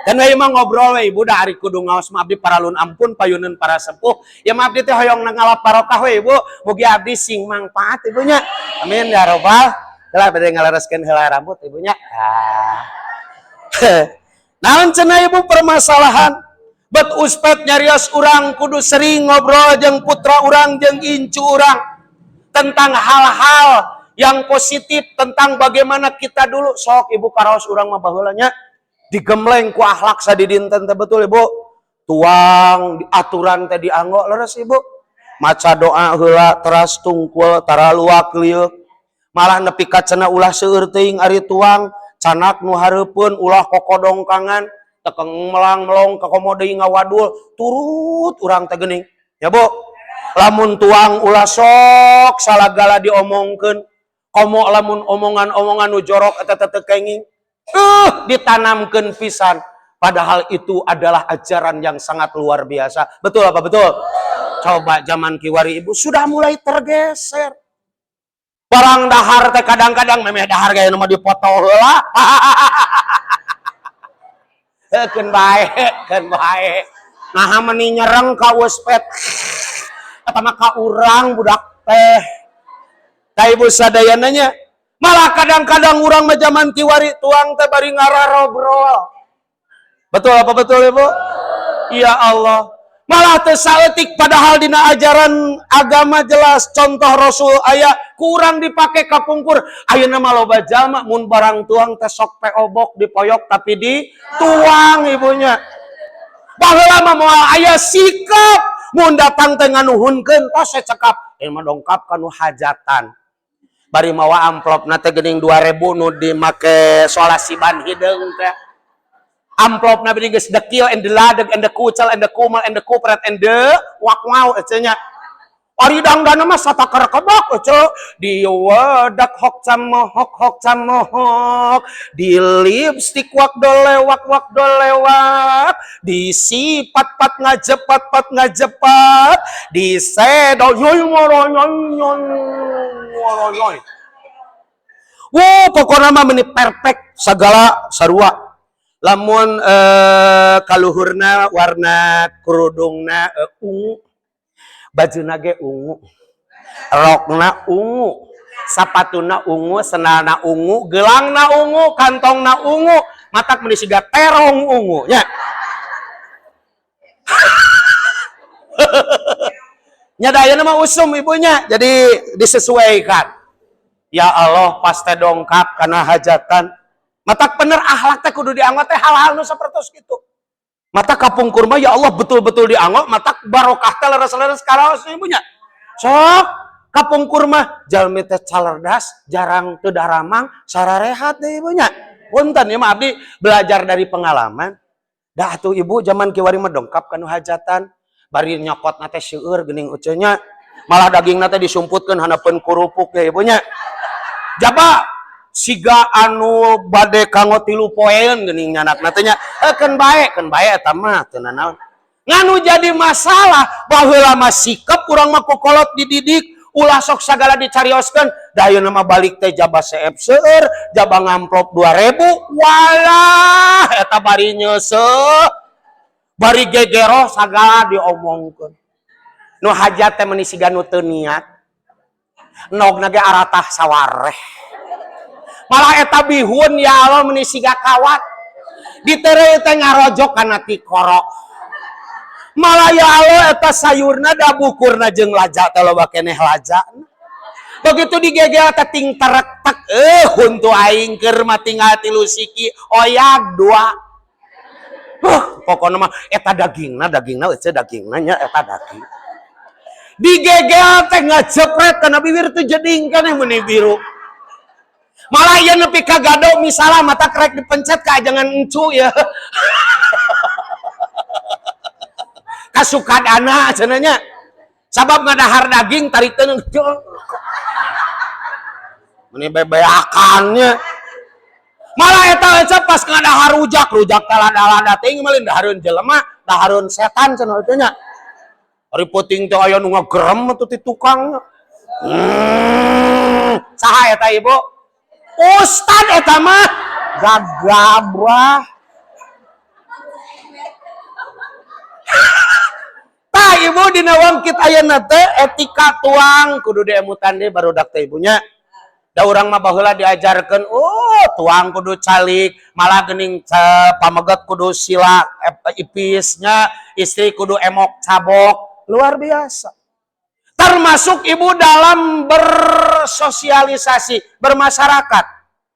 [SPEAKER 1] Kan we mah ngobrol we, Ibu, da ari kudu ngaos mah abdi paralun ampun payuneun para sepuh. Ya mah abdi teh hoyong ngalap barokah we, Ibu. Mugi abdi sing mangpaat ibunya. Amin ya robbal. Lah bade ngalereskeun heula rambut ibunya. Ah. Naon cenah, Ibu, permasalahan? Bet uspet nyarios urang kudu sering ngobrol jeung putra urang jeung incu urang tentang hal-hal Yang positif tentang bagaimana kita dulu sok ibu karaos urang mah baheula nya digembleng ku akhlak sadidinten teh, betul ibu? Tuang aturan teh dianggo leres ibu, maca doa heula teras tungkul tara luak lieuk, malah nepi ka cenah ulah seueur teuing ari tuang, canak nu hareupeun ulah kokodongkangan tekeng melang melong ka komo deui ngawadul turut urang teh geuning ya bu. Lamun tuang ulah sok salagala diomongkeun, komo lamun omongan-omongan nu jorok eta teh teu kenging, ditanamkeun pisan, padahal itu adalah ajaran yang sangat luar biasa. Betul apa betul? Coba zaman kiwari ibu sudah mulai tergeser. Barang dahar teh kadang-kadang memeh dahar gaya nu mah dipoto heula. Keun bae, keun bae. Naha meni nyereng ka uspet. Eta mah ka urang budak teh. Tah ibu sadayana nya, malah kadang-kadang urang mah zaman kiwari tuang teh bari ngararobrol. Betul apa betul ibu? Ya Allah. Malah teu saeutik, padahal dina ajaran agama jelas contoh Rasul aya kurang dipake kapungkur. Ayeuna mah loba jalma mun barang tuang teh sok peobok dipoyok tapi dituang ibunya. Baheula mah moal aya sikap mun datang teh nganuhunkeun tos cekap. Ieu mah dongkap kanu hajatan. Bari mawa amplopna teh geuning 2000 nu dimake solasiban hideung teh. Amplopna bini geus dekil and the ladeg and the kucel and the kumel and the kupret and the wak wow ece nya. Ari dangdana mah satakar kebak ece di wedak hok camohok hok camohok, di lipstik wak dolewak wak dolewak, di sipat pat ngajepat pat ngajepat, di sedo yoy moroyoy yoy moroyoy. Wow, pokokna mah meni perfect segala sarua. Lamun kaluhurna warna kerudungna ungu, bajuna ge ungu, rokna ungu, sapatuna ungu, sendalna ungu, gelangna ungu, kantongna ungu, matak meni siga terong ungu nya. Nya da ayeuna mah usum ibunya, jadi disesuaikan. Ya Allah, pas teh dongkap kana hajatan. Matak bener akhlak teh kudu dianggo teh hal-hal nu sapertos kitu. Mata kapungkur mah ya Allah betul-betul dianggo, matak barokah teh leres-leres karaos ibunya. Sok kapungkur mah jalmi teh calerdas, jarang teu daramang, sararehat deh ibunya. Punten ya mah abdi belajar dari pengalaman. Dah atuh ibu zaman kiwari mah dongkap kanu hajatan, bari nyokotna teh seueur geuning uceunya. Malah dagingna teh disumputkeun handapeun kurupuk ya ibunya. Jaba siga anu bade kanggo 3 poeun geuning nyanakna teh nya. Keun bae, keun bae eta mah teu nanaon. Nganu jadi masalah baheula mah sikep urang mah kokolot dididik ulah sok sagala dicarioskeun. Da ayeuna mah balik teh jaba seep seueur, jaba ngamplop 2000, walah eta bari nyeuseuh, bari gegero sagala diomongkeun. Nu hajat teh meuni siga nu teu niat. Nogna ge aratah sawareh. Malah eta bihun ya Allah meuni siga kawat. Ditereu teh ngarojok kana tikoro. Malah ya Allah eta sayurna da bukurna jeung laja teh loba keneh laja. Begitu digegel teh ting terek-tek, huntu aing keur mah tinggal 3 siki oyag 2. Pokona mah eta dagingna, dagingna eueuh dagingna nya eta daging. Digegel teh ngajepret kana bibir teh jeding keneh meuni biru. Malah ieu nepi ka gado misalnya mata krek dipencet ka jangan encu ya. Kasukadana cenah nya. Sabab ngadahar daging tarik teu meni bebeakannya. Malah eta aja pas ngadahar rujak, rujak teh lada-lada teuing mah dahareun jelema, dahareun setan cenah teh nya. Ari peuting teh aya nu ngagerem atuh ti tukang. Saha eta ibu? Ustad eta mah gagabah. Tah ibu dina wangkit ayeuna teh etika tuang kudu diemutan deui barudak teh ibunya. Da urang mah baheula diajarkeun, oh tuang kudu calik, malah geuning pameget kudu sila ipisnya, istri kudu emok cabok, luar biasa. Termasuk ibu dalam bersosialisasi, bermasyarakat.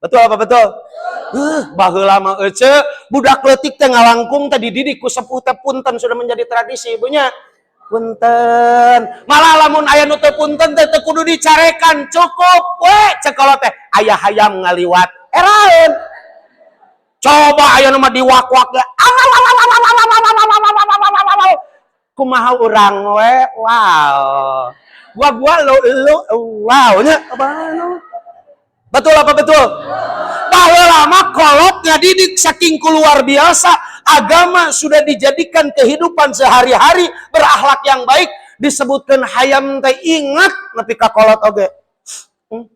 [SPEAKER 1] Betul apa betul? Baheula mah ece budak leutik teh ngalangkung teh dididik ku sepuh teh punten, sudah menjadi tradisi ibunya. Punten. Malah lamun aya nu teu punten teh teu kudu dicarekan, cukup we cek kolot teh aya hayam ngaliwat. Eraeun. Coba aya nu mah diwak-wak ge. Kumaha urang we? Wow. Gua-gua lu lu wow nya. Betul apa betul? Baheula mah kolot ngadidik saking luar biasa, agama sudah dijadikan kehidupan sehari-hari, berakhlak yang baik, disebutkan hayam teh ingat nepi ka kolot oge.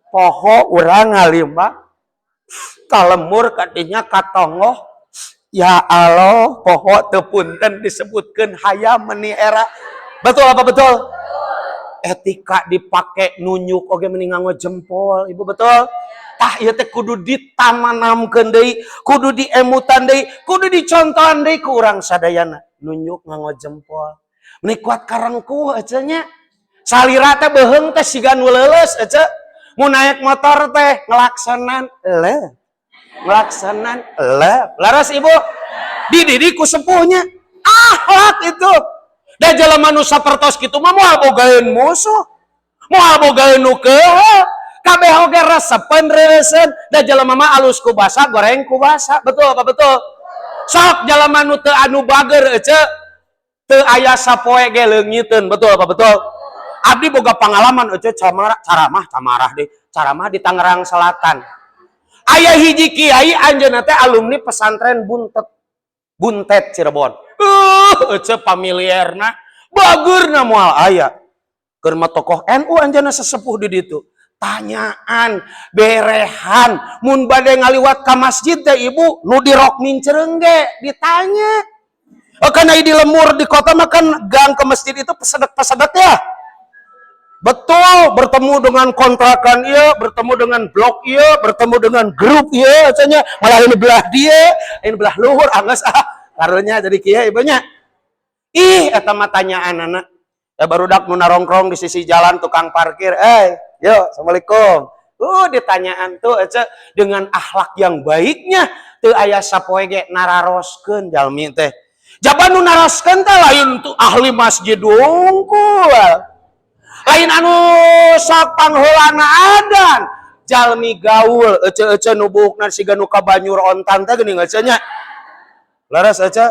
[SPEAKER 1] Poho urang ngalimba ka lembur kadinya ka tonggoh. Ya Allah, poho teu punten disebutkeun hayam meni era. Betul apa betul? Etika dipake nunjuk oge meni nganggo jempol, ibu, betul? Tah, ieu teh kudu ditamanamkeun deui, kudu diemutan deui, kudu dicontohan deui ku urang sadayana. Nunjuk nganggo jempol. Meni kuat karengkuh ece nya. Salira teh beuheung teh siga nu leuleus ece. Mun naik motor teh ngelaksonan le. Ngelaksonan le. Laras ibu? Dididik ku sepuhnya. Akhlak itu. Da jelema nu sapertos kitu mah moal bogaeun musuh. Moal bogaeun nu keuheul. Kabeh oge resepeun reuseun. Da jelema mah alus ku basa, goreng ku basa. Betul apa betul? Sok jelema nu teu anu bager ece teu aya sapoe ge leungiteun. Betul apa betul? Abdi boga pengalaman ece, camarah, caramah, camarah deh. Caramah di Tangerang Selatan. Aya hiji kiai, anjeunna teh alumni pesantren Buntet. Buntet Cirebon. Ece familiarna bageurna moal aya. Keur mah tokoh NU anjeunna, sesepuh di ditu. Tanyaan, berehan, mun bade ngaliwat ka masjid teh ibu, nu di rok mincreung ge ditanya. Oh, karena di lembur di kota mah kan gang ke masjid itu pesedek-pesedek ya. Betul, bertemu dengan kontrakan iya, bertemu dengan blok iya, bertemu dengan grup iya, misalnya malah ini belah dia, ini belah luhur, angges ah, karunya jadi kieu ibunya. Ih, eta mah tanyaan anak. Ya barudak nu narongkrong di sisi jalan, tukang parkir, eh, yo, assalamualaikum. Ditanyaan tuh ece dengan akhlak yang baiknya, teu aya sapoe ge nararoskeun jalmi teh. Jaban nu naroskeun teh lain tuh ahli masjid wungkul. Lain anu sok pangheulana adan. Jalmi gaul, ece-ece nu buukna siga nu kabanyur ontan teh geuning ece nya. Leres ece?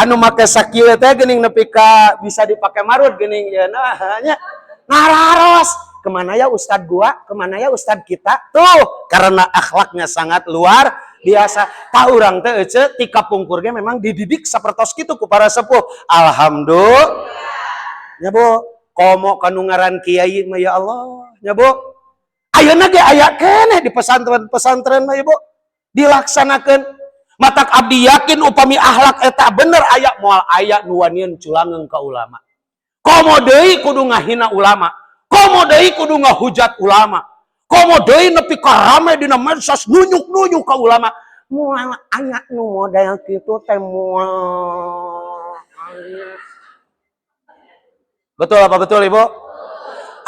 [SPEAKER 1] Anu make sakieu teh geuning nepi ka bisa dipake marut geuning ya, nah nya. Nararos, kemana ya ustad gua, kemana ya ustad kita tuh, karena akhlaknya sangat luar biasa. Tah, urang teh ece ti kapungkur ge memang dididik sapertos kitu ku para sepuh, alhamdulillah ya Bu. Komo kanu ngaran kiai mah, ya Allah ya Bu, ayeuna ge aya keneh di pesantren-pesantren mah ibu dilaksanakeun. Matak abdi yakin upami akhlak eta bener aya, moal aya nu wanian culangeung ka ulama, komo deui kudu ngahina ulama, komo deui kudu ngahujat ulama, komo deui nepi ka rame dina medsos nunjuk-nunjuk ka ulama. Moal aya nu model kitu teh, moal aya. Betul apa betul, ibu?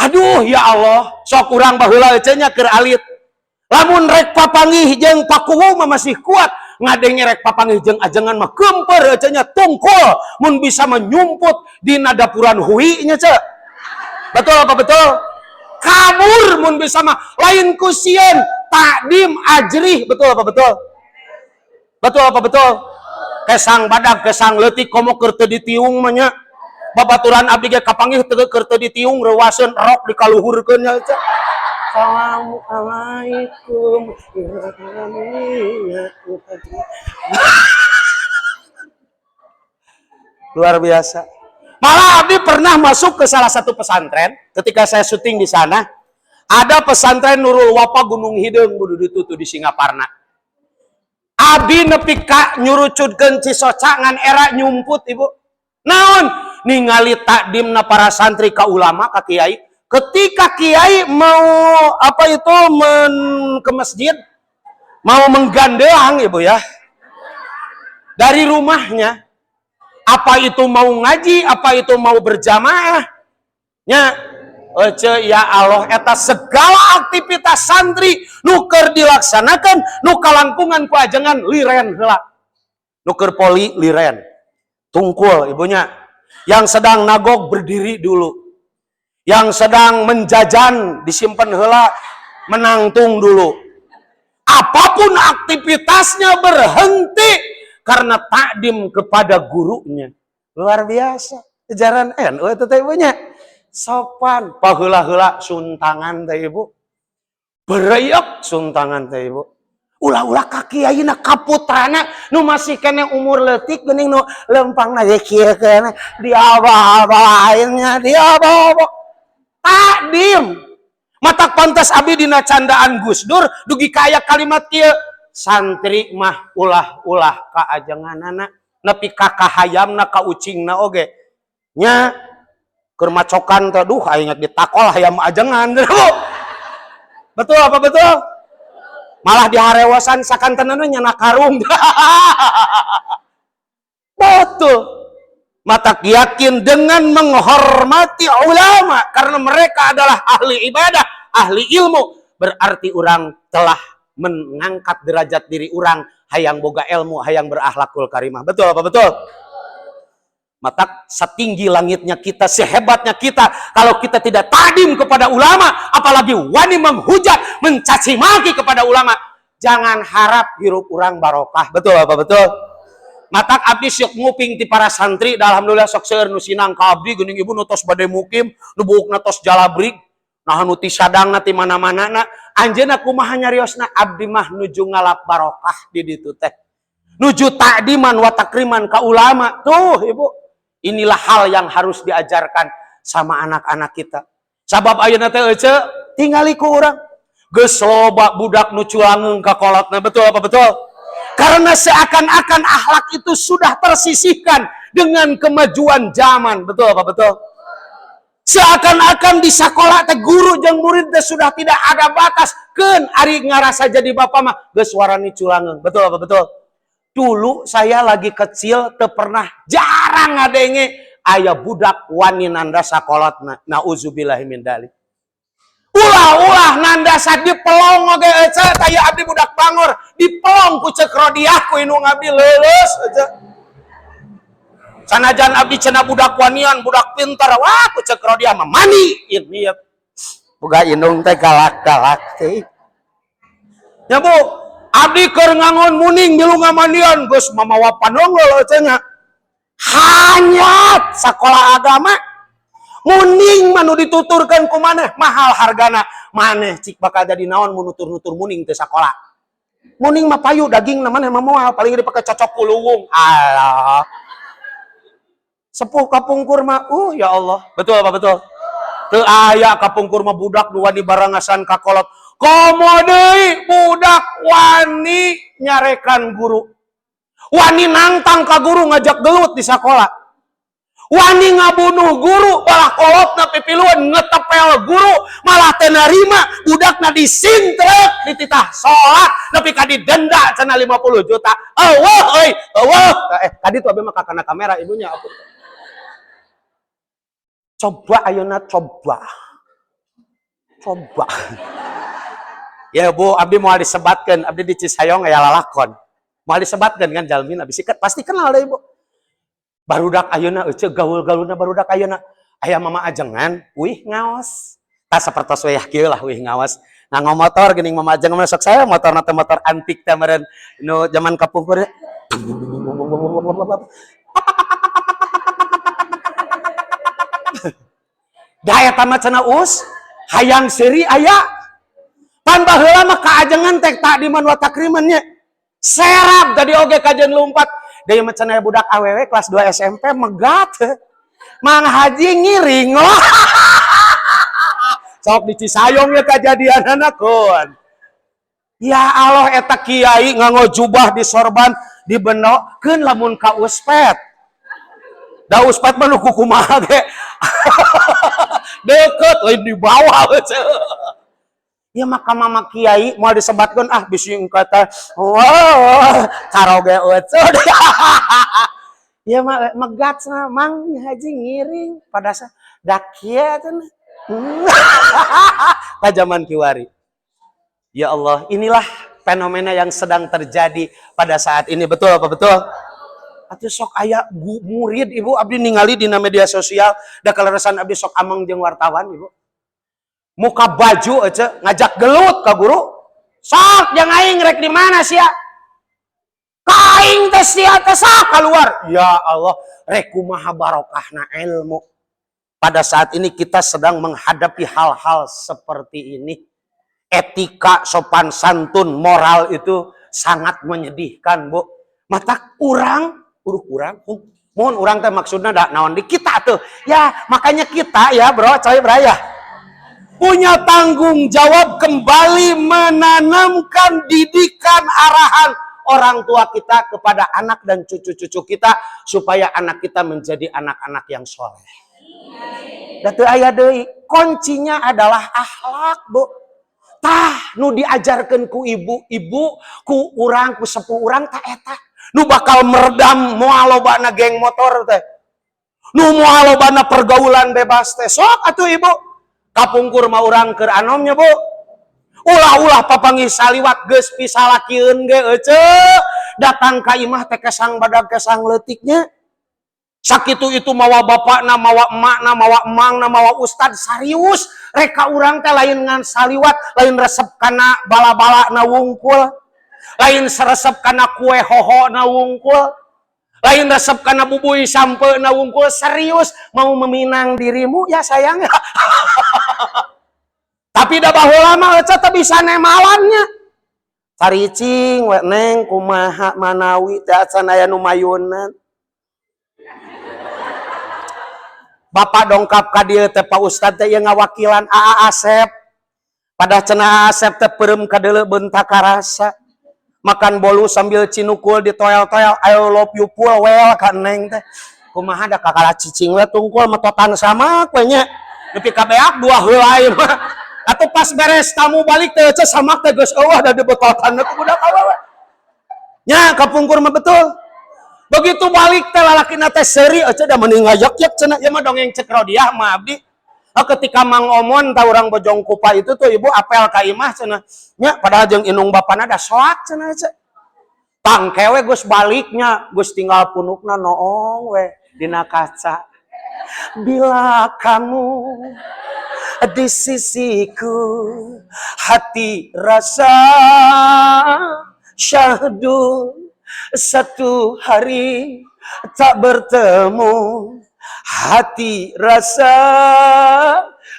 [SPEAKER 1] Aduh ya Allah, sok urang baheula ece nya keur alit, lamun rek papanggih jeung pakuwu mah masih kuat, ngadenge rek papanggih jeung ajengan mah kemper ece nya, tungkul, mun bisa menyumput dina dapuran hui nya ce. Betul apa betul? Kabur mun bisa mah, lain ku sieun takdim ajrih. Betul apa betul? Betul apa betul? Kesang badag, kesang leutik, komo keur teu ditiung mah nya. Babaturan abdi ge kapanggih teu keur teu ditiung, reuwaseun rok dikaluhurkeun nya ce. Assalamualaikum. Ya. Luar biasa. Malah abdi pernah masuk ke salah satu pesantren ketika saya syuting di sana. Ada pesantren Nurul Wafa Gunung Hideung budu ditutu di Singaparna. Abdi nepi ka nyurucutkeun cisoca ngan era nyumput ibu. Naon? Ningali takdimna para santri ka ulama, ka kiai. Ketika kiai mau apa itu ke masjid, mau menggandeang ibu ya. Dari rumahnya Apa itu mau ngaji, apa itu mau berjamaah. Nya, ece ya Allah, eta segala aktivitas santri nu keur dilaksanakan nu kalangkungan ku ajengan, liren heula. Nu keur poli liren. Tungkul ibunya. Yang sedang nagog berdiri dulu. Yang sedang menjajan disimpan heula, menangtung dulu. Apapun aktivitasnya berhenti karena takdim kepada gurunya. Luar biasa. Ajaran NU itu teh ibunya. Sopan. Paheula-heula suntangan teh, Ibu. Bereyok suntangan teh, Ibu. Ulah-ulah ka kiaina, ka putrana nu masih kene umur leutik geuning, nu lempangna ge kieu kene, diaba-abainnya, diaba-aba. Takdim. Matak pantas abi dina candaan Gus Dur dugi kaya kalimat kieu, santri mah ulah-ulah ka ajenganana nepi ka kahayamna, ka ucingna oge nya. Keur macokan teh, duh, aing ditakol hayam ajengan. Bu, betul apa betul? Malah diharewasan sakantenan nyana karung. Betul. Matak yakin dengan menghormati ulama karena mereka adalah ahli ibadah, ahli ilmu, berarti orang telah mengangkat derajat diri orang, hayang boga ilmu, hayang berakhlakul karimah. Betul apa betul? Matak setinggi langitnya kita, sehebatnya kita, kalau kita tidak takdim kepada ulama, apalagi wani menghujat, mencaci maki kepada ulama, jangan harap hirup orang barokah. Betul apa betul? Matak abdi sok nguping ti para santri, da alhamdulillah sok seueur nu sinang ka abdi geuning, Ibu, nu tos bade mukim, nu buukna tos jalabrig, nah nu ti Sadangna, ti mana-mana na, anjeunna kumaha nyariosna, "Abdi mah nuju ngalap barokah di ditu teh. Nuju takdiman wa takriman ka ulama." Tuh, Ibu. Inilah hal yang harus diajarkan sama anak-anak kita. Sabab ayeuna teh, ece, tingali ku urang. Geus loba budak nu culangeung ka kolotna, betul apa betul? Karena seakan-akan akhlak itu sudah tersisihkan dengan kemajuan zaman, betul apa betul? Seakan-akan di sekolah teh guru jeung murid teh sudah tidak ada batas. Keun ari ngarasa jadi bapak mah geus warani culangeung, betul apa betul? Dulu saya lagi kecil teu pernah, jarang ngadenge aya budak wani nanda sakolotna. Nauzubillahi min dalik. Ulah-ulah nandasa, dipelong oge, ece, taya abdi budak bangor, dipelong ku Ceu Rodiah, ku indung abdi leuleus, ece. Sanajan abdi cenah budak wanian, budak pintar, wah, ku Ceu Rodiah mah mandi ini ya. Boga indung teh galak-galak teh. Ya Bu, abdi keur ngangon muning milu ngamandian geus mamawa panonggol, ece nya. Hanyat sekolah agama, muning mah nu dituturkeun ku maneh mahal hargana. Maneh cik bakal jadi naon mun nutur-nutur muning teu sakola? Muning mah payu daging, maneh mah moal, paling dipake cocok kuluwung. Alah, sepuh kapungkur mah, ya Allah. Betul apa betul? Teu aya kapungkur mah budak nu wani barangasan ka kolot, komo deui budak wani nyarekan guru, wani nangtang ka guru, ngajak gelut di sekolah, wani ngabunuh guru, malah kolotna pipiluan ngetepel guru, malah teu narima, budakna disintrek, dititah salat nepi ka didenda cenah 50 juta. Euweuh euy, euweuh. Eh, tadi tuh abi mah kakana kamera ibunya. Coba ayeuna, coba coba ya, Bu. Abdi mau disebatkeun, abdi di Cisayong aya lalakon, mau disebatkeun kan jalmin abdi sikat pasti kenal deh, Ibu. Barudak ayeuna, ece, gaul-gaulna barudak ayeuna, aya mama ajengan wih ngaos tah sapertos wayah kieu lah, wih ngaos nganggo motor geuning. Mama ajengan mah sok saya motorna teh motor antik teh meureun nu zaman kapungkur. Da eta mah cenah us hayang seuri aya. Pan baheula mah kaajengan teh takdiman wa takriman nya. Serap tadi oge kajen lumpat. Deui mah cenah budak awewe kelas 2 SMP megat. Mang Haji ngiring. Sok di Cisayong ya kejadian kun. Ya Allah, eta kiai nganggo jubah di sorban dibenokkeun lamun ka uspet. Da uspet mah nu kumaha ge. Deket lain di bawah. Ya maka mama kiai mau disebatkeun, ah, bisi kata wah caroge eueuh. Ya mah megat sana mang haji ngiring pada sa dakia cenah. Zaman kiwari. Ya Allah, inilah fenomena yang sedang terjadi pada saat ini. Betul apa betul? Atuh sok aya murid, Ibu, abdi ningali dina media sosial, da kaleresan abdi sok ameng jeung wartawan, Ibu. Muka baju aja ngajak gelut ka guru. Sok jeung aing rek di mana sia? Ka aing teh sia teh sok keluar. Ya Allah, rek kumaha barokahna ilmu. Pada saat ini kita sedang menghadapi hal-hal seperti ini. Etika, sopan santun, moral itu sangat menyedihkan, Bu. Mata urang, uruh urang, mohon urang teh maksudnya dak naon di kita tuh. Ya, makanya kita ya, Bro, coy, bro ya. Punya tanggung jawab kembali menanamkan didikan arahan orang tua kita kepada anak dan cucu-cucu kita supaya anak kita menjadi anak-anak yang soleh. Da teu aya deui, kuncinya adalah akhlak, Bu. Tah, nu diajarkan ku ibu, ibu, ku urang, ku sepuh urang tah eta. Nu bakal meredam moal lobana geng motor teh. Nu moal lobana pergaulan bebas teh. Sok atuh, Ibu. Kapungkur mah urang keur anomnya, Bu. Ulah-ulah papanggih saliwat geus pisalakieun ge ece. Datang ka imah teh kesang badag kesang leutiknya. Sakitu itu mawa bapakna, mawa emakna, mawa emangna, mawa ustad serius. Reka urang teh lain ngan saliwat, lain resep kana bala-bala na wungkul. Lain seresep kana kue hoho na wungkul. Lain resep kana bubui sampe na wungkul. Serius mau meminang dirimu ya, sayang. Tapi da baheula mah ece teh bisa nemalannya. Caricing we, "Neng, kumaha manawi teh acan aya nu mayunan?" Bapak dongkap ka dieu teh, Pak Ustad teh ieu ngawakilan Aa Asep. Pada cenah Asep teh peureum kadeuleu beunta karasa. Makan bolu sambil cinukul di toel-toel, "I love you full well" ka Neng teh. Kumaha da kakala cicing we tungkul metotan sama we nya. Nepi ka beak dua heula ieu mah. Atuh pas beres tamu balik teh ece samak teh geus eueuh da dibetotan ku budak awewe. Nya kapungkur mah betul. Begitu balik teh lalakina teh seuri ece da mending ngajak-jak cenah, ieu mah dongeng cek Rodiah mah abdi. Oh, ketika Mang Omon tah urang Bojong Kupa itu tuh, Ibu, apel ka imah cenah. Nya padahal jeung indung bapana da soak cenah ece. Tangke we geus baliknya, geus tinggal punukna noong we dina kaca. Bila kamu di sisiku, hati rasa syahdu. Satu hari tak bertemu, hati rasa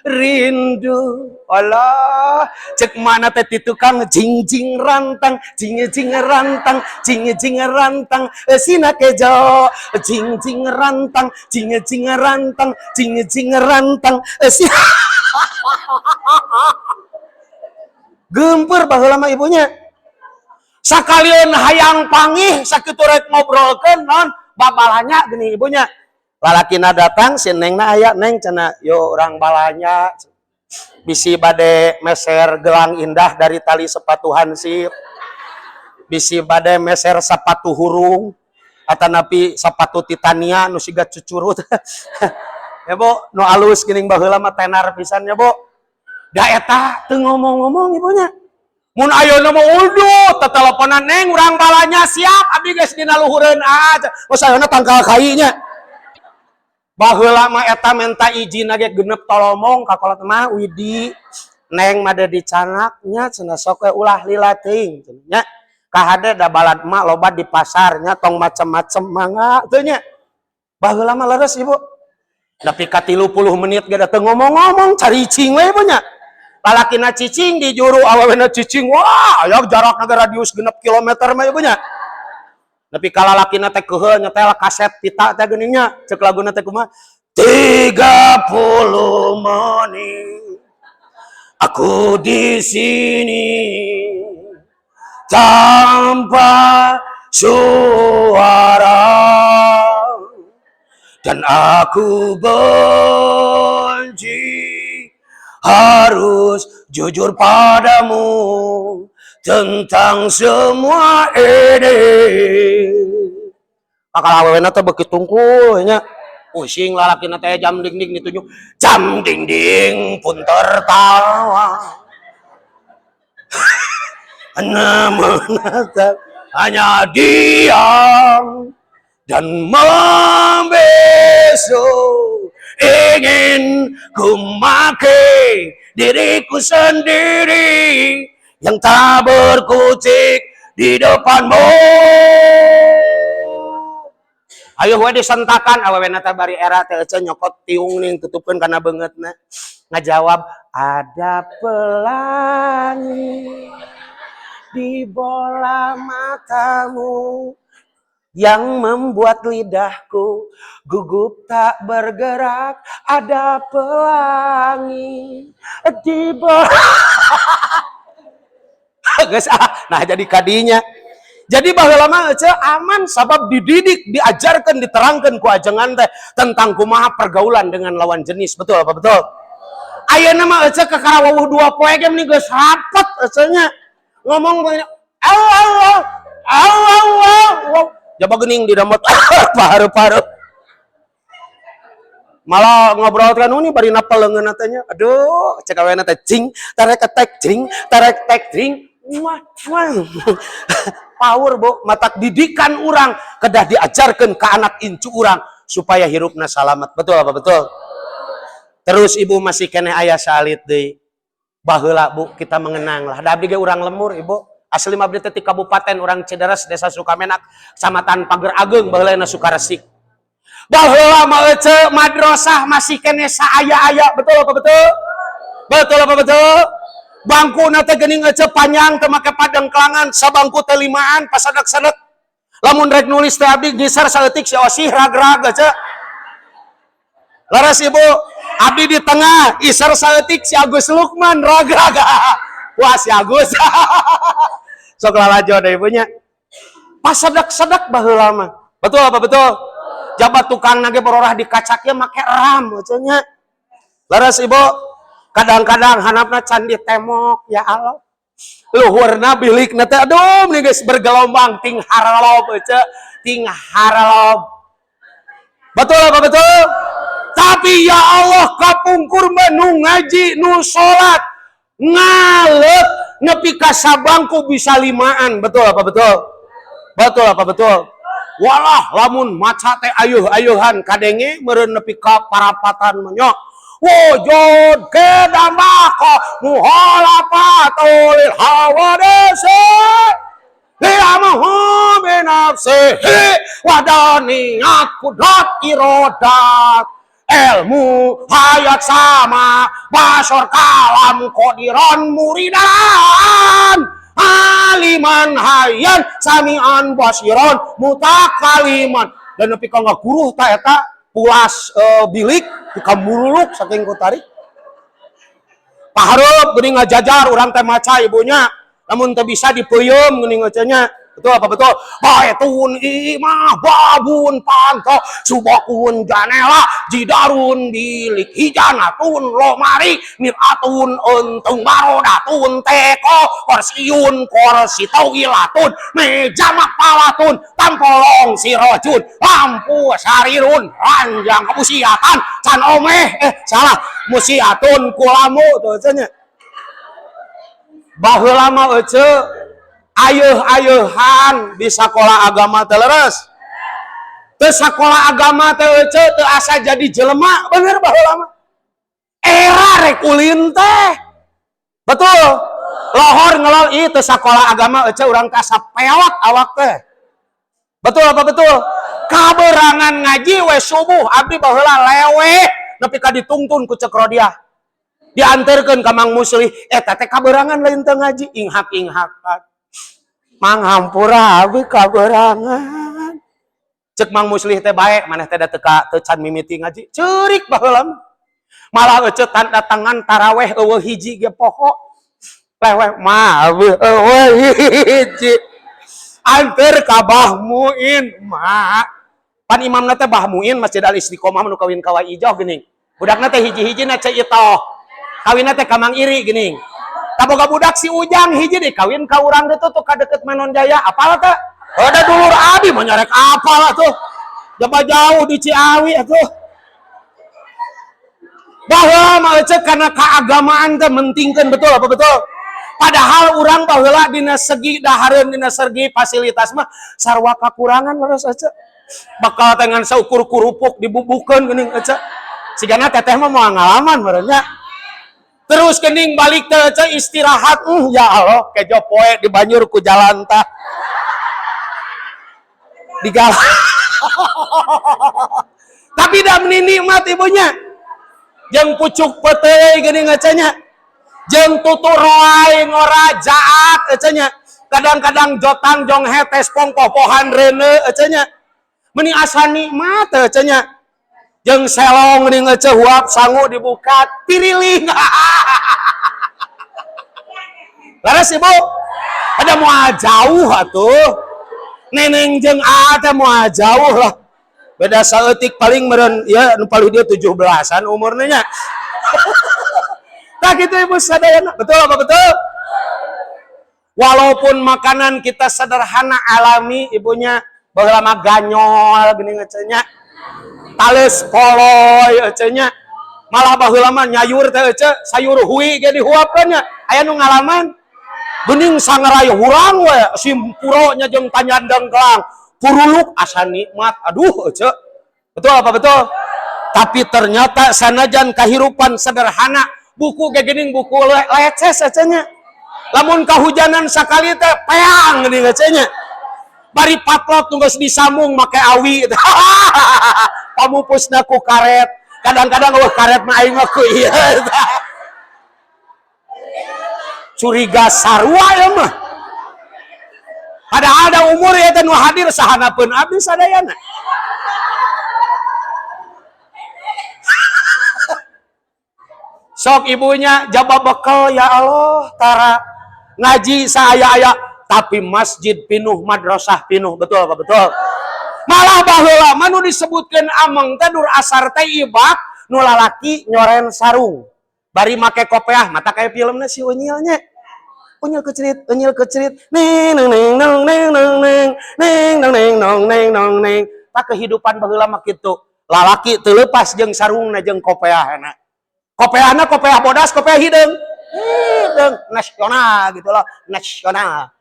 [SPEAKER 1] rindu. Allah, cek mana teh ti tukang jing jing rantang, jing jing rantang, jing jing rantang, eh, sina kejo, jing jing rantang, jing jing rantang, jing jing rantang, eh, si gempur baheula mah ibunya. Sakalian hayang pangih sakitu rek ngobrolkeun non babalanya gini ibunya. Lalakina datang, si nengna aya, "Neng," cenah, "yo urang balanya bisi bade meser gelang indah dari tali sepatu hansip, bisi bade meser sepatu hurung atanapi sepatu titania nu siga cucurut ya, Bu, nu alus geuning baheula mah tenar pisan ya, Bu." Da eta teu ngomong-ngomong ibunya. Mun ayeuna mah udut teteleponan, "Neng, urang balanya." "Siap, abdi geus dina luhureun aja." Oh, ayeuna tangkal kai nya. Baheula mah eta menta izin ge genep tolomong ka kolot mah, "Widi, Neng mah dicanak nya," cenah, "sok we ulah lila teuing nya. Kahade da balad emak loba di pasarnya, tong macem-macem mangga teu nya." Baheula mah leres, Ibu. Nepi ka 30 menit ge teu ngomong-ngomong, caricing we ibu nya. Lalakina cicing di juru, awewena cicing, wah, aya jarak radius 6 kilometer mah ibu nya. Nepi ka lalakina teh keuheul nyetel kaset pita teh geuning nya, cek laguna teh kumaha? 30 menit aku di sini tanpa suara dan aku benci harus jujur padamu tentang semua ini. Kakala awewena teh beuki tungkul nya. Pusing lalakina teh jam dingding ditunjuk. Jam dinding pun tertawa. Hanya menatap, hanya diam dan membisu, ingin ku maki diriku sendiri yang tak berkutik di depanmu. Ayo we disentakan awewena teh bari era teh ece nyokot tiung ning tutupkeun kana beungeutna, ngajawab, "Ada pelangi di bola matamu yang membuat lidahku gugup tak bergerak, ada pelangi di bola." Geus ah, nah jadi kadinya. Jadi baheula mah ece aman sabab dididik, diajarkan, diterangkan ku ajengan teh tentang kumaha pergaulan dengan lawan jenis. Betul apa betul? Ayeuna mah ece kakara wawuh 2 poe ge meni geus rapet ece nya. Ngomong banyak, au au au au au au. Jaba geuning di damot paru-paru. Malah ngobrol kan ini bari napel leungeun teh nya. Aduh, cek awena teh cing, tarek tek cing, tarek tek cing. Wah, wah. Power, Bu, matak didikan urang kedah diajarkan ke anak incu urang supaya hirupna salamat. Betul apa betul? Terus, Ibu, masih keneh aya salit deui. Baheula, Bu, kita mengenang lah. Da abdi ge urang lembur, Ibu. Asli mah abdi teh ti kabupaten urang Cideres, Desa Sukamenak, Kecamatan Pager Ageng, baheula Sukaresik. Baheula mah ece madrasah masih keneh saaya-aya, betul apa betul? Betul apa betul? Bangku teh geuning ece panjang, teu make padengklangan, sabangku teh limaan pasadak-sadak. Lamun rek nulis teh abdi ngisar saeutik, si osih rag-rag ece. Leres, Ibu, abdi di tengah, isar saeutik, si Agus Lukman rag-rag. Wah, si Agus. Sok lalajo deh ibunya. Pasadak-sadak baheula mah. Betul apa betul? Jabat tukang nage bororah dikacaknya make ram nya. Leres, Ibu, kadang-kadang handapna can ditemok, ya Allah. Luhurna bilik teh aduh nih geus bergelombang ting haralob ece, ting haralob. Betul apa betul? Tapi ya Allah, kapungkur mah nu ngaji, nu salat ngalep nepi ka sabangku bisa limaan. Betul apa betul? Betul apa betul? Walah, lamun maca teh ayuh-ayuhan kadenge meureun nepi ka parapatan mah. Wujud kedambako mukhalafatul hawadisi liyamahu binafsihi wadaniyat kudrat irodat ilmu hayat sama basor kalam kodiron muridan aliman hayyan samian basiron mutakaliman dan nepi ka ngaguruh ta eta pulas bilik ka mululuk saking ku tarik. Pahareup geuning ngajajar urang teh maca, ibunya, namun teu bisa dipeuyeum geuning nya. Betul apa betul? Baitun imah, babun panto, subakun janela, jidarun bilik, hijanatun lomari, miratun untung, barodatun teko, kursiun kursi, tawilatun meja, makpalatun tampolong, sirojun lampu, sarirun ranjang, kemusiatan can omeh, eh salah, musiatun kulamu tuh nya. Baheula mah ece ayeuh-ayeuhan di sekolah agama teh, leres teu? Sekolah agama teh ece teu asa jadi jelema bener baheula mah. Era rek ulin teh, betul, lohor ngelol ieu teu sekolah agama ece urang teh asa pewak awak teh. Betul apa betul? Kaberangan ngaji we subuh, abdi baheula leweh nepi ka ditungtun ku Cek Rodiah, diantarkeun ka Mang Muslih. Eta teh kaberangan, lain teu ngaji, inghak-inghakan, "Mang, hampura, abdi kaberangan." Cek Mang Muslih teh, "Bae, maneh teh da teu ka teu can mimiti ngaji." Ceurik baheula mah. Malah ece tanda tangan taraweh eueuh hiji ge poho. Leweh mah abdi eueuh hiji, anter ka Bah Muin mak. Pan imamna teh Bah Muin Masjid Al Istiqomah nu kawin ka Ijoh geuning. Budakna teh hiji-hiji na Ceu Itoh, kawinna teh ka Mang Iri geuning. Kaboga budak si Ujang hiji deh, kawin ka urang teh tuh ka deket Manon Jaya, apal teh? Ada dulur abi mau nyarek apa lah tuh. Jaba jauh di Ciawi atuh. Baheula mah ece karena keagamaan teh mentingkeun, betul apa betul? Padahal urang baheula dina segi dahareun, dina segi fasilitas mah sarua kakurangan leres ece. Bakal teh ngan saukur kurupuk dibubukeun geuning ece. Sigana teteh mah moal ngalaman meureun nya. Terus geuning balik teh ece istirahat, ya Allah kejo poe dibanjur ku jalan tah. Digalak. Tapi dah meni nikmat ibunya. Jeung pucuk peuteuy geuning ece nya. Jeung tuturoy ngora jaat ece nya. Kadang-kadang jotang jonghe tespong popohan reuneu ece nya. Meni asa nikmat ece nya. Jeung selong geuning ece huap sangu dibuka tiriling. Laras ibu? Ada moal jauh atuh. Neneng jeung A teh moal jauh lah. Beda saeutik paling meureun ya nu paling dia 17-an umurna nya. Tah kitu ibu sadayana. Betul apa betul? Walaupun makanan kita sederhana alami ibunya, baheula mah ganyol geuning ece nya. Tales poloy ece nya. Malah baheula mah nyayur teh ece, sayur hui ge dihuapkeun nya. Aya nu ngalaman? Bening sangarai hurang we simpuro nya jeung tanyandeng kelang. Puruluk asa nikmat. Aduh ece. Betul apa betul? Tapi ternyata sanajan kahirupan sederhana, buku ge geuning buku leces ece nya. Lamun kahujanan sakali teh peang geuning ece nya. Bari patlot nu geus disambung make awi. Pamupusna ku karet. Kadang-kadang eueuh karet mah aing mah ku ieu. Curiga sarua ya mah. Padahal ada umur ya teh nu hadir sahanapeun abdi sadayana. Sok ibunya jaba bekal ya Allah tara ngaji saaya-aya tapi masjid pinuh, madrasah pinuh, betul apa betul? Malah baheula mah nu disebutkeun ameng teh dur asar teh ibak nu lalaki nyoren sarung. Bari make kopeah mata kayak filmna si Unyilnya. Unyil kecerit, unyil kecerit, neng neng neng neng neng neng neng neng neng neng nong neng nong neng. Tak kehidupan baheula mah kitu. Lalaki teu leupas jeung sarungna jeung kopeahna. Kopeahna kopeah bodas, kopeah hideung. Hideung nasional gitu loh, nasional.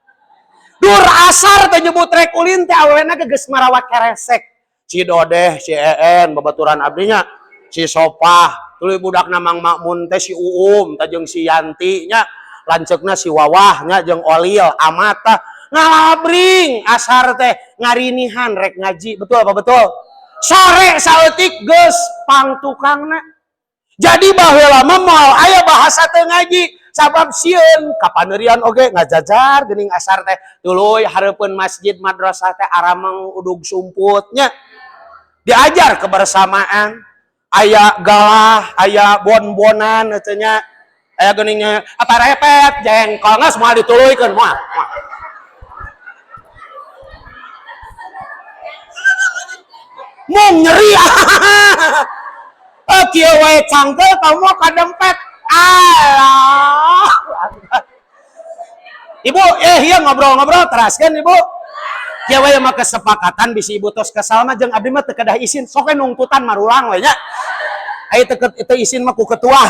[SPEAKER 1] Dur asar teh nyebut rek ulin teh awena ge geus marawat keresek. Si Dodeh, si Een babaturan abdinya, si Sopah, tuluy budakna Mang Makmun teh si Uum, teh jeung si Yanti nya, lanceukna si Wawah nya jeung Olil, Amata ngalabring asar teh ngarinihan rek ngaji, betul apa betul? Sore saeutik geus pangtukangna. Jadi baheula mah moal aya bahasa teu ngaji sabab sieun kapaneurian oge ngajajar geuning asar teh tuluy hareupeun masjid madrasah teh arameng udug sumputnya. Diajar kebersamaan, aya galah, aya bon-bonan cenah nya. Aya geuningnya apa repet jengkol geus moal dituluykeun moal. Mung nyeri. Kieu wae cangkel kamu kadempet. Alah. Ibu, ieu ngobrol-ngobrol teraskeun ibu. Kieu wae mah kesepakatan bisi ibu tos kesal mah jeung abdi mah teu kedah isin, sok we nungtutan marulang we nya. Ai teu isin mah ku ketua.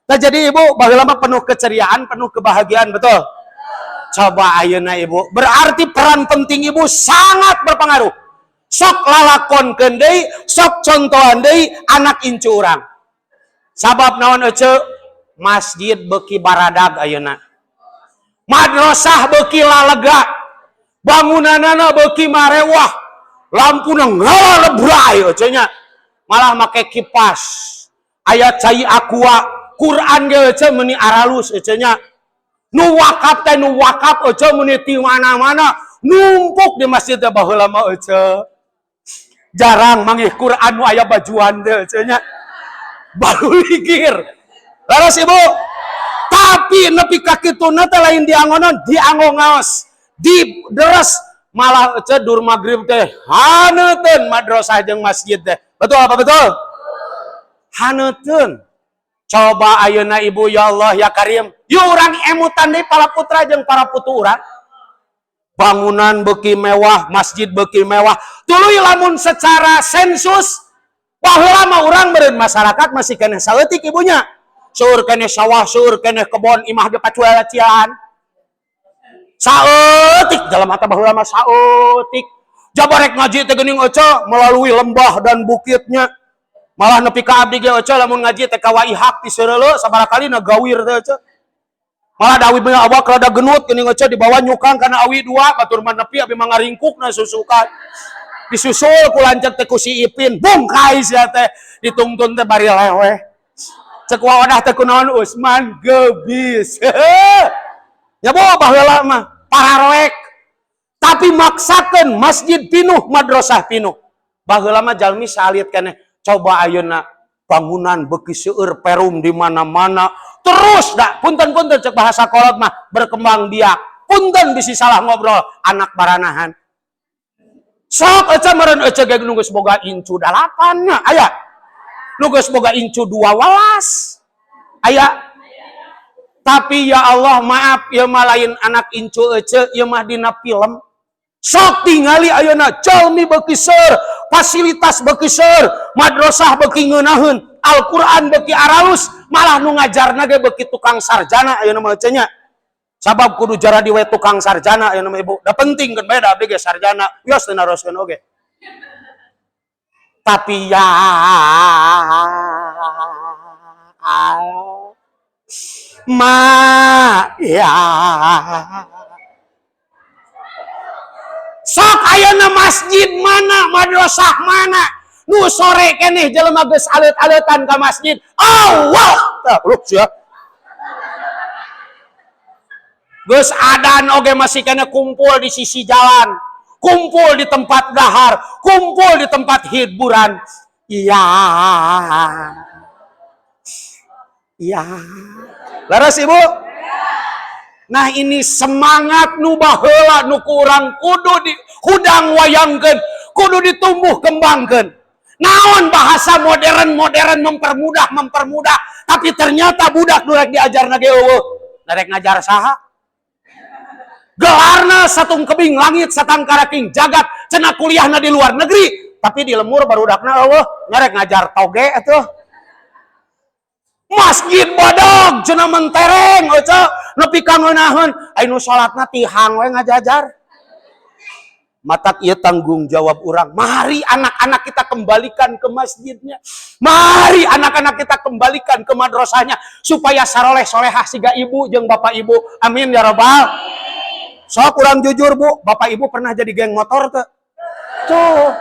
[SPEAKER 1] Nah, jadi ibu baheula mah penuh keceriaan, penuh kebahagiaan, betul? Coba ayeuna ibu, berarti peran penting ibu sangat berpengaruh. Sok lalakonkeun deui, sok contohan deui anak incu urang. Sabab naon ece? Masjid beuki baradag ayeuna. Madrasah beuki lalega. Bangunanana beuki marewah. Lampuna ngalebray ece nya. Malah make kipas. Aya cai aqua, Quran ge ece meuni aralus ece nya. Nu wakaf teh nu wakaf ece meuni ti mana-mana numpuk di masjid teh baheula mah ece. Jarang manggih Quran nu aya bajuan teh ece nya. Baru ligir. Laras ibu. Tapi nepi ka kituna teh lain diangonon, dianggo ngaos, dideres malah ece dur magrib teh haneuteun madrasah jeung masjid teh. Betul apa betul? Haneuteun. Coba ayeuna ibu ya Allah ya Karim, yuk urang emutan deui para putra jeung para putu urang. Bangunan beuki mewah, masjid beuki mewah. Tuluy lamun secara sensus baheula mah urang meureun masyarakat masih keneh saeutik ibunya. Seueur keneh sawah, seueur keneh kebon, imah ge pacuel-cian. Saeutik dalam mata baheula mah saeutik. Jabarek ngaji teh geuning ece melalui lembah dan bukitnya. Malah nepi ka abdi ge ece lamun ngaji teh ka Waihak ti Seureuleu sabaraha kali na gawir teh ece. Malah da awi mah awak rada genut geuning ece dibawa nyukang kana awi dua batur mah nepi abi mah ngaringkukna susukan. Disusul ku lanceuk teh ku si Ipin, bungkai sia teh ditungtun teh bari leweh. Cek wawadah teh kunaon Usman gebis. Nya bo baheula mah pararoek. Tapi maksakeun masjid pinuh, madrasah pinuh. Baheula mah jalmi salit keneh. Coba ayeuna bangunan beuki seueur perum di mana-mana. Terus dah punten-punten cek bahasa kolot mah berkembang biak. Punten bisi salah ngobrol anak baranahan. Sok ece meureun ece ge nu geus boga incu 8 nya aya. Nu geus boga incu 12. Aya. Tapi ya Allah maaf ieu mah lain anak incu ece ieu mah dina film. Sok tingali ayeuna jalmi beuki seueur, fasilitas beuki seueur, madrasah beuki ngeunaheun, Al-Qur'an beuki aralus, malah nu ngajarna ge beuki tukang sarjana ayeuna mah ece nya. Sabab kudu jaradi we tukang sarjana ayeuna mah ibu. Da penting kan bae da abdi ge sarjana, wios teu naroskeun oge. Tapi ya ma ya sok ayeuna masjid mana, madrasah mana, nu sore keneh jelema geus aleut-aleutan ka masjid. Allah tah luk sia. Geus adan oge masih keneh kumpul di sisi jalan, kumpul di tempat dahar, kumpul di tempat hiburan. Iya. Iya. Leres ibu? Nah ini semangat nu baheula nu kurang kudu di hudang wayangkeun, kudu ditumbuh kembangkeun. Naon bahasa modern-modern mempermudah, tapi ternyata budak nu rek diajarna ge eueuh. Rek ngajar saha? Gelarna satung kebing langit satangkaraking jagat, cenah kuliahna di luar negeri, tapi di lemur barudakna eueuh, ngarek ngajar toge atuh. Masjid badag cenah mentereng ece nepi ka ngeunaheun, ai nu salatna tihang we ngajajar. Matak ieu tanggung jawab urang. Mari anak-anak kita kembalikan ke masjidnya. Mari anak-anak kita kembalikan ke madrasahnya supaya saroleh solehah siga ibu jeung bapak ibu. Amin ya robbal. Sok kurang jujur bu, bapak ibu pernah jadi geng motor teu? Tuh.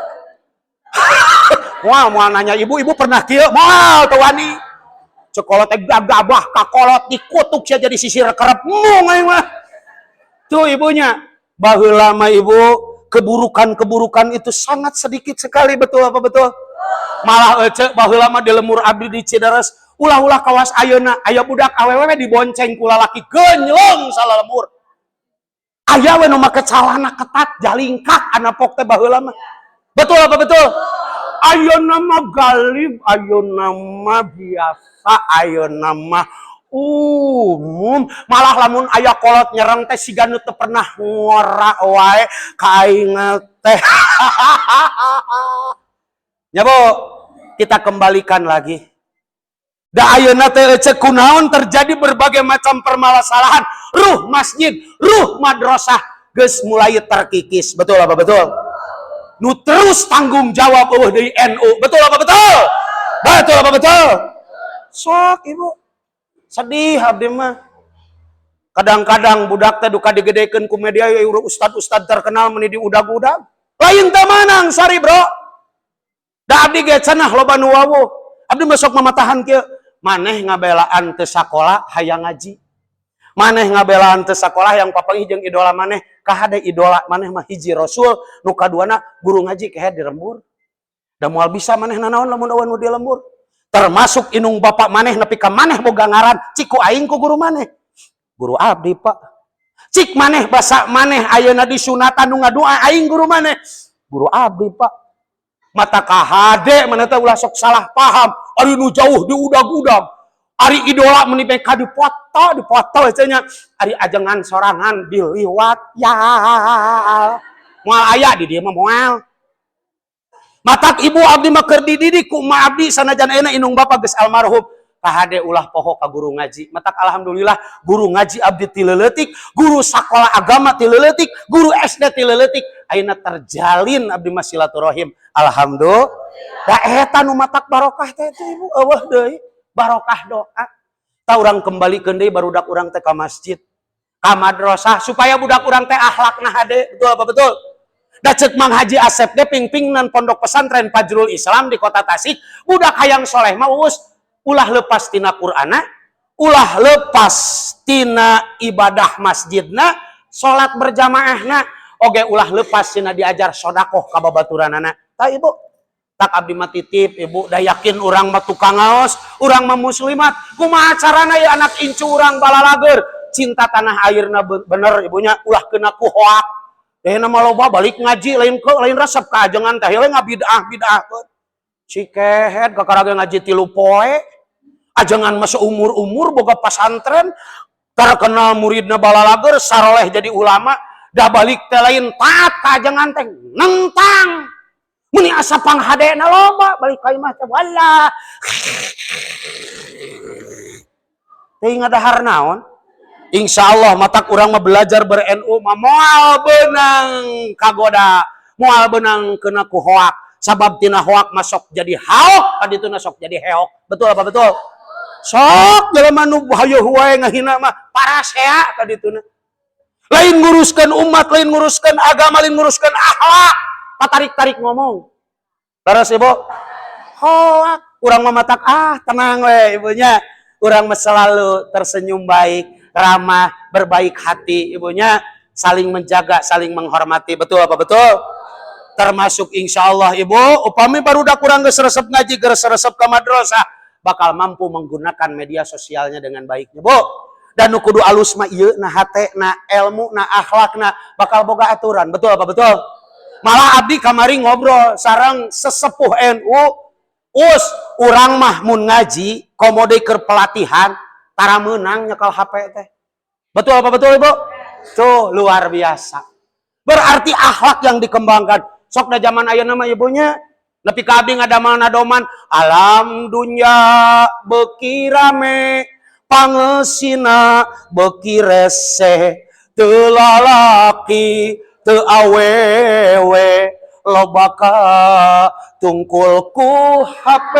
[SPEAKER 1] Wah, mau nanya ibu, ibu pernah kieu? Moal teu wani. Sekolah teh gagabah kakolot dikutuk sia jadi sisir kerep mung aing mah. Tuh ibunya. Baheula mah ibu, keburukan-keburukan itu sangat sedikit sekali, betul apa betul? Malah ece baheula mah di lemur abdi di Cideres, ulah-ulah kawas ayeuna aya budak awewe dibonceng ku lalaki genyleung salalembur. Aya we nu make calana ketat jalingkak anapok teh baheula mah. Betul apa betul? Ayeuna mah galib, ayeuna mah biasa, ayeuna mah umum. Malah lamun aya kolot nyerang teh siga nu teu pernah ngora wae ka aing teh. Ya Bu, kita kembalikan lagi. Da ayeuna teh ece kunaon terjadi berbagai macam permasalahan. Ruh masjid, ruh madrasah geus mulai terkikis. Betul apa betul? Nu terus tanggung jawab eueuh deui NU. Betul apa betul? Betul apa betul? Sok ibu. Sedih abdi mah. Kadang-kadang budak teh duka digedekeun ku media ya ustad-ustad terkenal meni diudag-udag. Lain teh manang sari bro. Da abdi ge cenah loba nu wawuh. Abdi mah sok mamatahan kieu. Maneh ngabelaan teu sakola hayang ngaji. Maneh ngabelaan teu sakola yang papanggih jeung idola maneh. Kahade idola maneh mah hiji rasul, nu kaduana guru ngaji kehe di lembur. Da moal bisa maneh nanaon lamun eueuh nu di lembur. Termasuk inung bapak maneh nepi ka maneh boga ngaran, cik ku aing ku guru maneh. Guru abdi pak. Cik maneh basa maneh ayeuna disunatan nu ngadua aing guru maneh. Guru abdi pak. Mata kahade maneh teh ulah sok salah paham. Ari nu jauh diudag-udag. Ari idola meni ka dipot. Dipoto, dipoto cenah. Ari ajengan sorangan diliwat ya. Moal aya di dieu mah, moal. Matak, Ibu, abdi mah keur dididik ku emak abdi, sanajan ayeuna indung bapa geus almarhum. Kahade ulah poho ka guru ngaji. Matak alhamdulillah guru ngaji abdi ti leutik, guru sakola agama ti leutik, guru SD ti leutik, ayeuna terjalin abdi mah silaturahim. Alhamdulillah. Da eta nu matak barokah teh teh, Ibu, euweuh deui. Barokah doa. Tah, urang kembalikeun deui barudak urang teh ka masjid, ka madrasah, supaya budak urang teh akhlakna hade. Betul apa betul? Da ceuk Mang Haji Asep ge, pingpingnan Pondok Pesantren Fajrul Islam di Kota Tasik, budak hayang soleh mah us ulah lepas tina Qur'ana, ulah lepas tina ibadah masjidna, salat berjamaahna, oge ulah lepas tina diajar sodakoh ka babaturanana. Tah, Ibu, tak abdi mah titip, Ibu, da yakin urang mah tukang ngaos, urang mah muslimat, kumaha carana ya anak incu urang balalager, cinta tanah airna bener, ibunya, ulah kena ku hoak. Deh nama loba balik ngaji lain ke lain resep ka ajengan teh lain ngabid'ah bid'ah. Si kehed kakara ge ngaji 3 poe. Ajengan masa umur-umur boga pasantren, terkenal muridna balalager, saroleh jadi ulama, dah balik teh lain taat ka ajengan teh nentang. Muni asa panghadena loba balik ka imah teh wallah. Teh ngadahar naon? Insya Allah matak urang mah belajar ber-NU mah moal beunang kagoda, moal beunang kena ku hoak. Sabab tina hoak masuk jadi haok, tadi itu sok jadi heok. Betul apa betul? Sok jelema nu hayoh wae ngahina mah parasea tadi itu. Lain nguruskan umat, lain nguruskan agama, lain nguruskan akhlak. Patarik-tarik ngomong. Terus, Ibu, hoak. Urang mah matak ah tenang we, ibunya. Urang mah selalu tersenyum baik, ramah, berbaik hati, ibunya, saling menjaga, saling menghormati. Betul apa betul? Termasuk insya Allah, Ibu, upami barudak urang geus resep ngaji, geus resep ke madrasah, bakal mampu menggunakan media sosialnya dengan baiknya, Bu. Dan nu kudu alus mah ieu na hate na ilmu na akhlak na bakal boga aturan. Betul apa betul? Malah abdi kamari ngobrol sareng sesepuh NU, us urang mah mun ngaji komo deui keur pelatihan tara meunang nyekel HP teh. Betul apa betul, Ibu? Tuh luar biasa. Berarti akhlak yang dikembangkan. Sok da zaman ayeuna mah, ibunya, nepi ka abdi ngadamel nadoman alam dunya beuki rame, pangeusina beuki rese, teu lalaki teu awewe loba ka tungkul ku HP,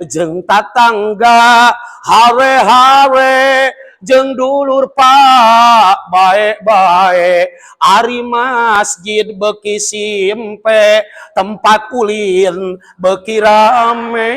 [SPEAKER 1] jeung tatangga hare-hare, jeung dulur pak bae-bae, ari masjid beuki simpe, tempat ulin beuki rame,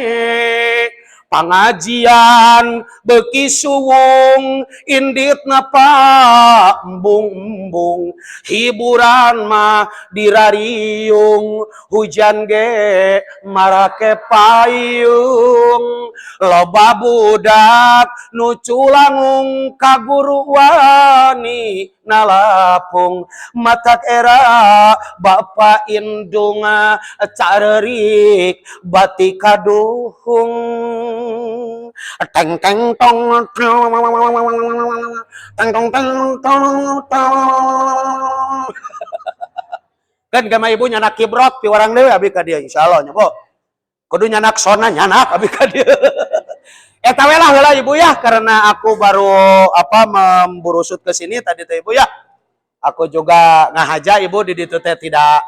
[SPEAKER 1] pangajian beuki suwung, inditna pak embung-embung, hiburan mah dirariung, hujan ge marake payung, loba budak nu culangung ka guru wani nalapung, matak era bapa indunga carerik bati kaduhung, teng teng tong teng tong teng tong tong. Kan gama ibu nyanak kibrot piwarang deui abi ka dieu, insyaallah nya, Bu. Kudu nyanak sona nyanak abi ka dieu. Eta we lah heula, Ibu, ya, karena aku baru apa memburusut ke sini tadi teh, Ibu, ya. Aku juga ngahaja, Ibu, di ditu teh tidak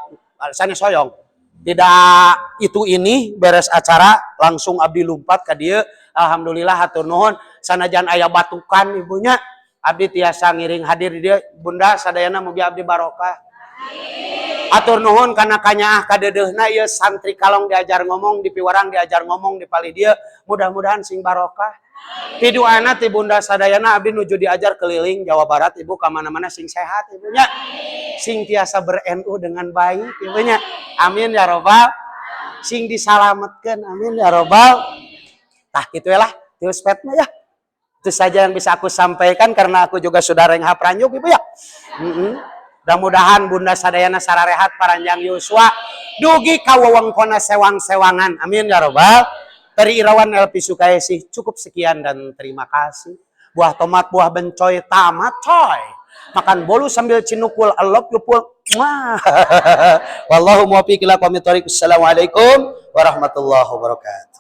[SPEAKER 1] sanes soyong. Tidak itu ini beres acara langsung abdi lumpat ka dieu. Alhamdulillah, hatur nuhun sanajan aya batukan, ibunya, abdi tiasa ngiring hadir di dieu. Bunda sadayana, mugi abdi barokah. Atur nuhun kana kanyaah kadeudeuhna ieu santri kalong diajar ngomong, di piwarang diajar ngomong di palih dieu. Mudah-mudahan sing barokah. Piduana ti bunda sadayana, abdi nuju diajar keliling Jawa Barat, Ibu, ka mana-mana sing sehat, ibunya. Sing tiasa ber-NU dengan baik, ibunya. Amin ya robbal. Sing disalametkeun, amin ya robbal. Tah, kitu lah tius petna ya. Itu saja yang bisa aku sampaikan karena aku juga sudah renghap ranjuk, Ibu, ya. Mudah-mudahan bunda sadayana sararehat, paranjang yuswa, dugi ka wewengkonna sewang-sewangan. Amin ya robbal. Dari Irawan LP Sukaisi cukup sekian dan terima kasih. Buah tomat, buah bencoy, tamat coy. Makan bolu sambil cinukul, I love you pul. Wah. Wallahu muwaffiq ila aqwamit thoriq. Assalamualaikum warahmatullahi wabarakatuh.